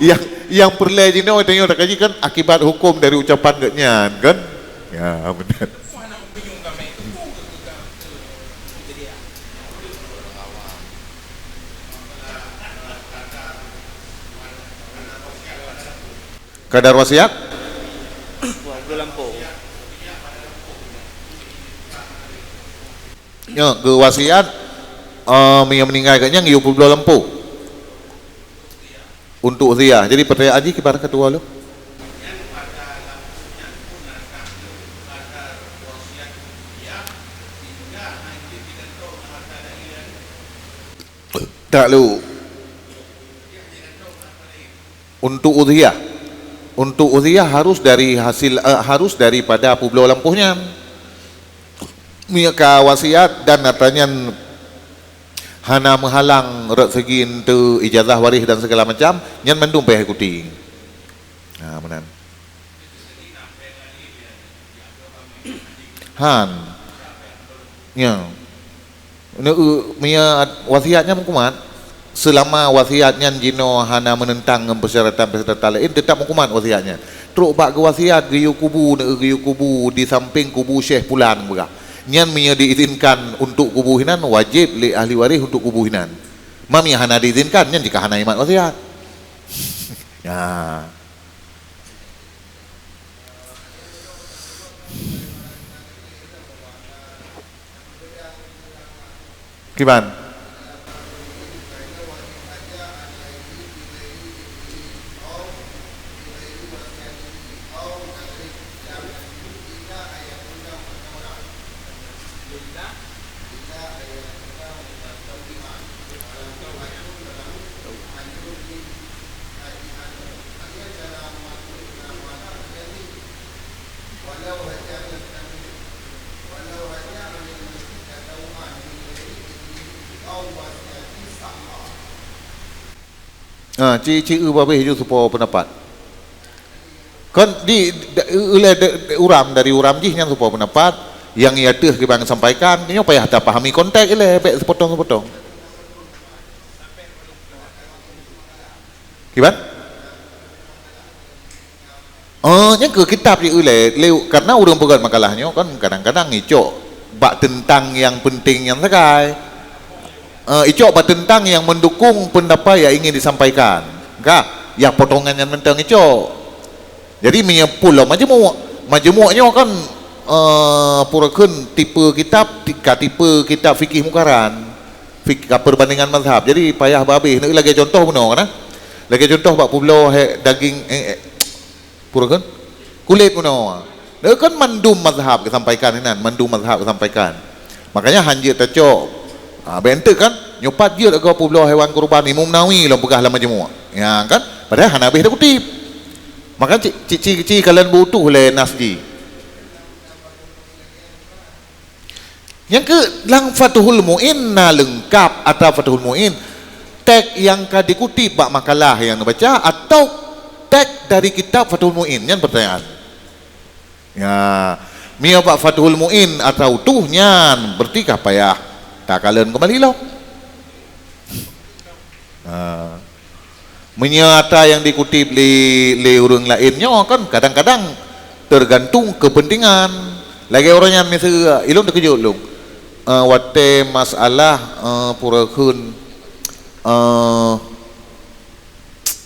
Nyang, nyang peureulée jinoe tanyoe takaji kan akibat huköm dari ucapan geuh nyan kan? Ya, beuna. Kadar wasiat? Wah, dua lampau. Nyoe geuwasiat, eh, meunyoe meuninggai geuh nyan geuyue peubloe lampôh untuk udhiyah. Jadi, peutanyaan jih kiban ka tuwoe lom. Tak lu. Untuk udhiyah. Untuk udhiyah harus dari hasil, eh, harus daripada peubloe lampôh nyan. Meunyoe ka wasiat dan atra nyan hana meuhalang rot segi enteuk ijazah waréh dan segala macam, nyan mandum payah ikuti. Ha, meunan. Han. Nyan. Neu-, meunyoe wasiat nyan meukumat, seulama wasiat nyan jinoe hana meunentang ngon peusyaratan-peusyaratan laén, teutap meukumat wasiat nyan. Trok bak geuwasiat geuyue kubu, neu-, geuyue kubu di sampéng kubu Syekh Pulan, peugah. Nyan meunyoe diizinkan untuk kubu hinan, wajéb lé ahli waréh untuk kubu hinan. Ma meunyoe hana diizinkan, nyan jika hana imat wasiat. Nah. Kiban? Ha, ci, ci eu babeh ju seupôt peundapat. Kon di, da-, ulèe de-, de-, uram, dari uram jih nyan seupôt peundapat, nyang i ateueh kiban sampaikan, nyoe payah tapahami konteks ilèe, bèk seupotong-seupotong. Kiban? Oh, nyan keuh kitab di ulèe, lé, karena ureueng peugöt makalah nyoe kan kadang-kadang icok bak teuntang nyang peunteng nyan sagai. Eh, icok bak teuntang nyang meundukung peundapat nyang ingin disampaikan. Ka, nyang potongan nyan mantong icok. Jadi meunyoe pulo majmuk, majmuk nyoe kan, eh, pura kheun tipe kitab, ti-, ka tipe kitab fikih mukaran. Fik-, ka perbandingan mazhab. Jadi payah babeh. Lagèe contoh bunoe kan, eh? Lagèe contoh bak publoe hèk daging, eh, eh, Pura kan? Kulét bunoe. Lé kan mandum mazhab geusampaikan inan, mandum mazhab geusampaikan. Makanya hanjeuet tacok. Ha, bèk enteuk kan? Nyoe pat jeuet agoe publoe hewan kurban, Imam Nawawi lom peugah lam majmuk. Ya kan? Padahai hana habéh takutip. Maka ci, ci, ci, ci kalon beutuh lé nas jih. Nyang keu lam Fathul Muin na leungkap atra Fathul Muin, teks nyang ka dikutip bak makalah nyang neubaca atau teks dari kitab Fathul Muin? Nyan peurtanyaan. Ya, meunyoe bak Fathul Muin atra utoh nyan, berarti ka payah takalon keumbali lom. Ha. Meunyoe atra nyang dikutip lé, lé ureueng laén nyoe kan kadang-kadang teugantung keupeuntengan. Lagèe uroe nyan miseue, ilôn teukeujot lôn. Eh, watèe masalah, eh, pura kheun, eh,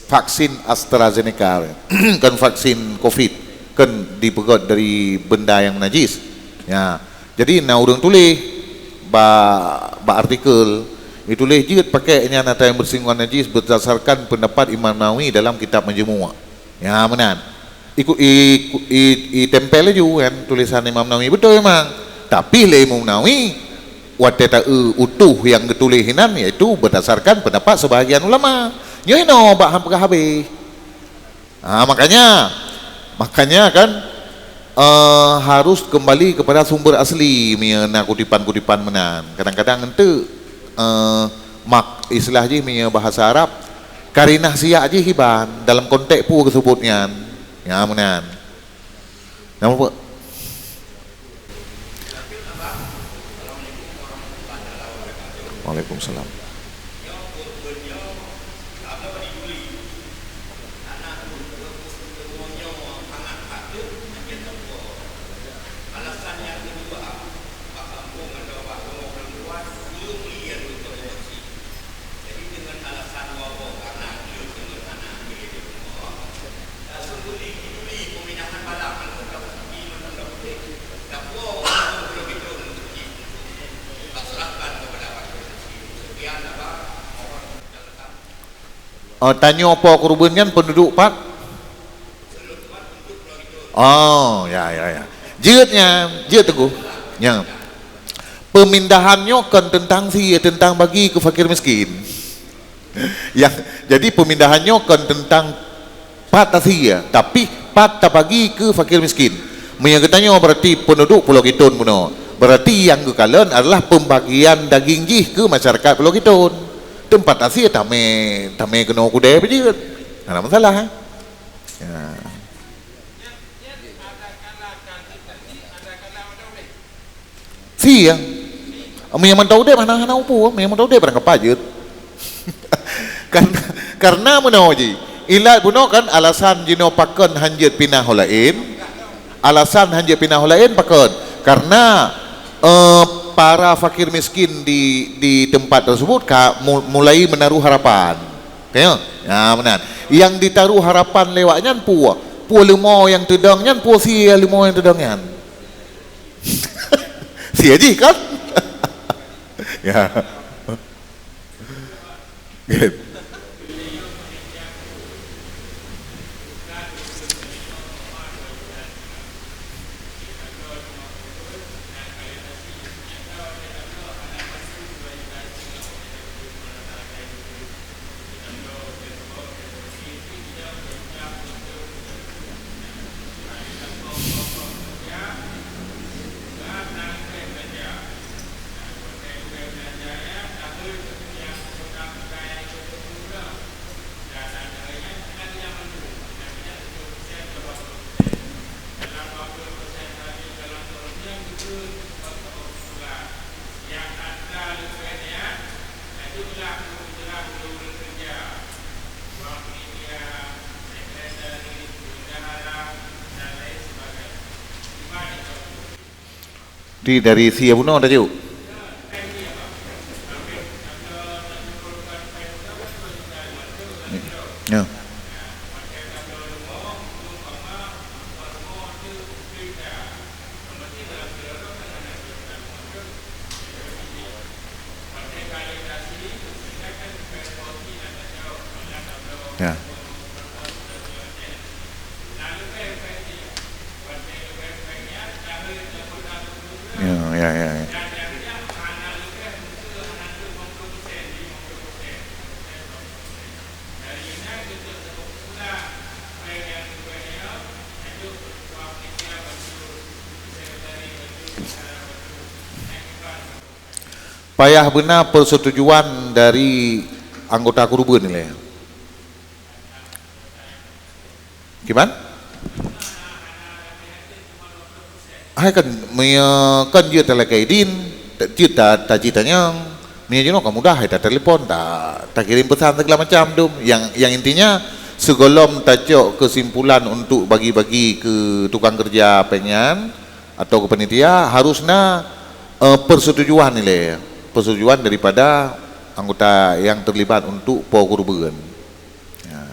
vaksin AstraZeneca, kan vaksin covid, kan dipeugöt dari benda nyang najis. Ya. Jadi na ureueng tuléh bak, bak artikel, ituléh jeuet pakèk nyan atra nyang beusinggungan najis berdasarkan pendapat Imam Nawawi dalam kitab Majmu'. Ya, meunan. Iku-, i-, i-, itempel laju kan tulisan Imam Nawawi. Beutôi memang. Tapi lé Imam Nawawi, watèe ta-eu utoh nyang geutuléh inan, yaitu berdasarkan pendapat sebahagian ulama. Nyoe inoe bak han peugah habéh. Ha, makanya, makanya kan, eh, harus kembali kepada sumber asli meunyoe na kutipan-kutipan meunan. Kadang-kadang enteuk, eh, mak, istilah jih meunyoe bahasa Arab, karinah siyak jih iban dalam konteks peue geuseubut nyan. Nya meunan. Nama, Pak? Waalaikumsalam. Oh, tanyoe Po Keureubeuen nyan peunduduek pat? Oh, ya, ya, ya. Jeuet nyan, jeuet Teungku. Nyan. Pemindahan nyoe kon teuntang sie, teuntang bagi keu fakir miskin. Yang, jadi pemindahan nyoe kon teuntang pat tasie, tapi pat tabagi keu fakir miskin. Meunyoe geutanyoe berarti peunduduek Pulo Giton bunoe, berarti nyang geukalon adalah pembagian daging jih keu masyarakat Pulo Giton. Teumpat tasie tamè, tamè keunoe keudè pih jeuet. Hana masalah, eh? Ya. Sie. Meunyoe mantong udeb hana, hana upu, meunyoe mantong udeb barang kapai jeuet. Kan, karena meunoe jih. Ilat bunoe kan alasan jinoe pakon hanjeuet pinah ho laén. Alasan hanjeuet pinah ho laén pakon? Karena, eh, para fakir miskin di, di tempat tersebut ka mu-, mulai menaruh harapan. Ka nyo? Ya, meunan. Yang ditaruh harapan lewat nyan peue? Peue leumo nyang teudong nyan, peue sie leumo nyang teudong nyan? Sie jih kan? Ya. Gitu. Di dari sie bunoe tajuk. Ya. Ya. Ya, ya, ya, ya. Payah beuna persetujuan dari anggota keureubeuen ilée. Kiban? Hai kan, meunyoe kan jeuet talakée idin, jeuet ta-, taji tanyong. Meunyoe jinoe ka mudah, hai tatelepon, ta-, takirém peusan segala macam dum. Yang, yang intinya, sigohlom tacok keusimpulan untuk bagi-bagi keu tukang keureuja péng nyan, atau keu panitia, harus na, eh, persetujuan ilée, persetujuan daripada anggota yang terlibat untuk po keureubeuen. Ya.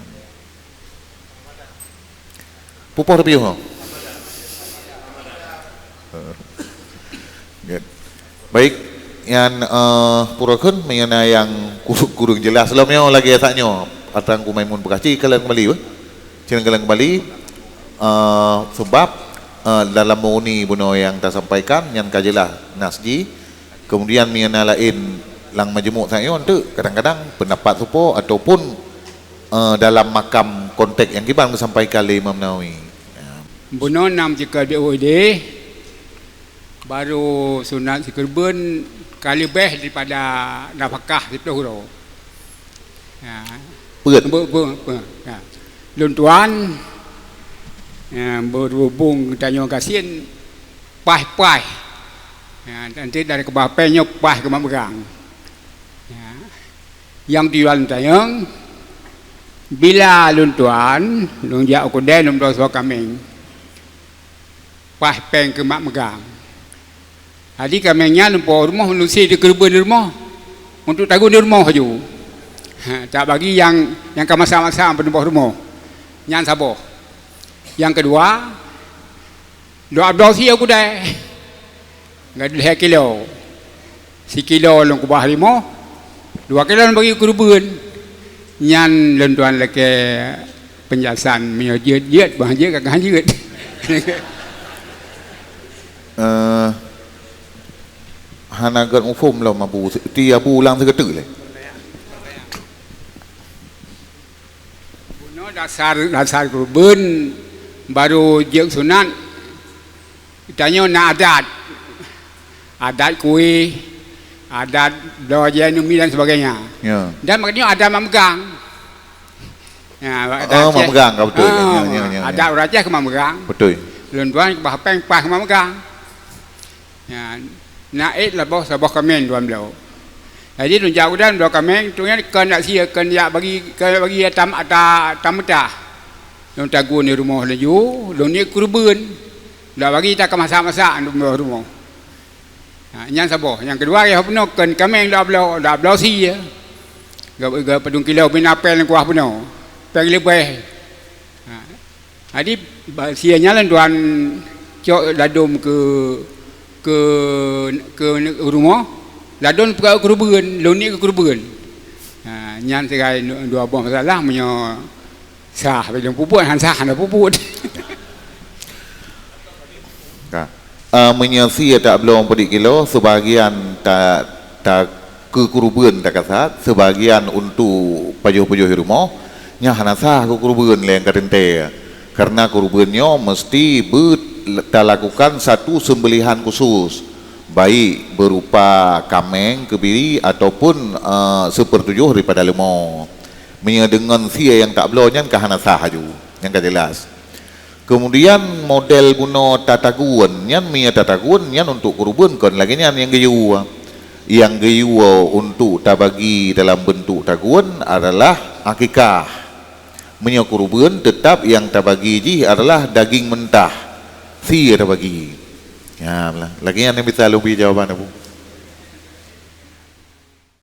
Pupoh teupiôh. Good. Baik, nyan, eh, pura kheun meunyoe na nyang ku-, kureueng jeulaih lom nyoe lagée saat nyoe. Atra Teungku Maimun peugah, ci kalon kembali, beh. Ci kalon kembali, eh, sebab, eh, dalam meuruni bunoe nyang tasampaikan nyan ka jeulaih nas jih. Kemudian meunyoe na laén lam majeumu saat nyoe, enteuk kadang-kadang pendapat seupôt ataupun, eh, dalam makam konteks nyang kiban geusampaikan lé Imam Nawawi. Ya. Bunoe nam jikeu B U I D, baru sunat sikeureubeuen ka leubeh daripada nafakah siplôh uroe. Ya. Peuet. Be-, be-, be-, ya. Lôn tuan, ya, berhubung tanyoe gasien paih-paih. Ya, nanti dari keubah péng nyoe paih keu mak meugang. Ya. Nyang tujuan tanyong, bila lôn tuan, lôn jak u keudè lôn bloe saboh kaméng. Paih péng keu mak meugang. Jadi kaméng nyan lôn po rumoh, lôn sie dikeureubeuen di rumoh. Untuk tagun di rumoh laju. Ha, tabagi nyang, nyang ka masak-masak peunuboh rumoh. Nyan saboh. Nyang keudua, dua bloe sie u keudè. Gadôh lhèe kilo. Sikilo lôn keubah limoh, dua kilo lôn bagi keu keureubeuen. Nyan lôn tuan lakée penjelasan meunyoe jeuet-jeuet, bah jeuet ka jeuet. Eh, hana gét muphom lom Abu. Ti Abu ulang sigoe teuk lé. Bunoe dasar, dasar keureubeuen baru jeuet sunat. Tanyoe na adat. Adat kueh, adat bloe jai neumi dan sebagainya. Ya. Dan maknanya adat mak meugang. Ya, adat Oh, mak Aceh. meugang, ka beutôi. Ah, Ya, ya, ya, ya. adat ureueng Aceh keu mak meugang. Beutôi. Lôn tuan keubah péng paih keu mak meugang. Ya, na ék laboh saboh kaméng tuan bloe. Jadi lôn jak u keudè bloe kaméng, tu nyan keu jak sie, keu jak bagi, keu jak bagi tam-, ta-, tameutah. Lôn tagun di rumoh laju, lôn niet keureubeuen. Lôn bagi ta keu masak-masak di rumoh. Ha, nyan saboh. Nyang keudua, ya bunoe keu kaméng lôn bloe, lôn bloe sie. Geu-, geu-, padum kilo bina péng lôn kuah bunoe. Péng leubeh. Ha. Jadi, ba-, sie nyan lôn tuan cok ladôm keu, keu, keu rumoh, ladôm peugah keu keureubeuen, lôn niet keu keureubeuen. Ha, nyan sigai nu-, dua boh masalah, meunyoe sah, lôn peubuet, han sah, hana peubuet. Ka. Eh, meunyoe sie tabloe padum kilo, sebagian ta-, ta-, keu keureubeuen takasat, sebagian untuk pajoh-pajoh di rumoh, nyan hana sah keu keureubeuen lé nyang ka teuntée. Karena keureubeuen nyoe meusti beutalakukan satu seumbeulihan khusus, baik berupa kaméng, keubiri, ataupun, eh, seupeurtujoh daripada leumo. Meunyoe deungon sie nyang tabloe nyan ka hana sah laju, nyang ka jeulaih. Kemudian model bunoe tatagun, nyan meunyoe tatagun, nyan untuk kurban kon lagée nyan nyang geuyue. Nyang geuyue untuk tabagi dalam bentuk tagun adalah akikah. Meunyoe kurban, tetap nyang tabagi jih adalah daging mentah, sie tabagi. Ya, lagée nyan nyang bisa lôn bri jawaban, Abu.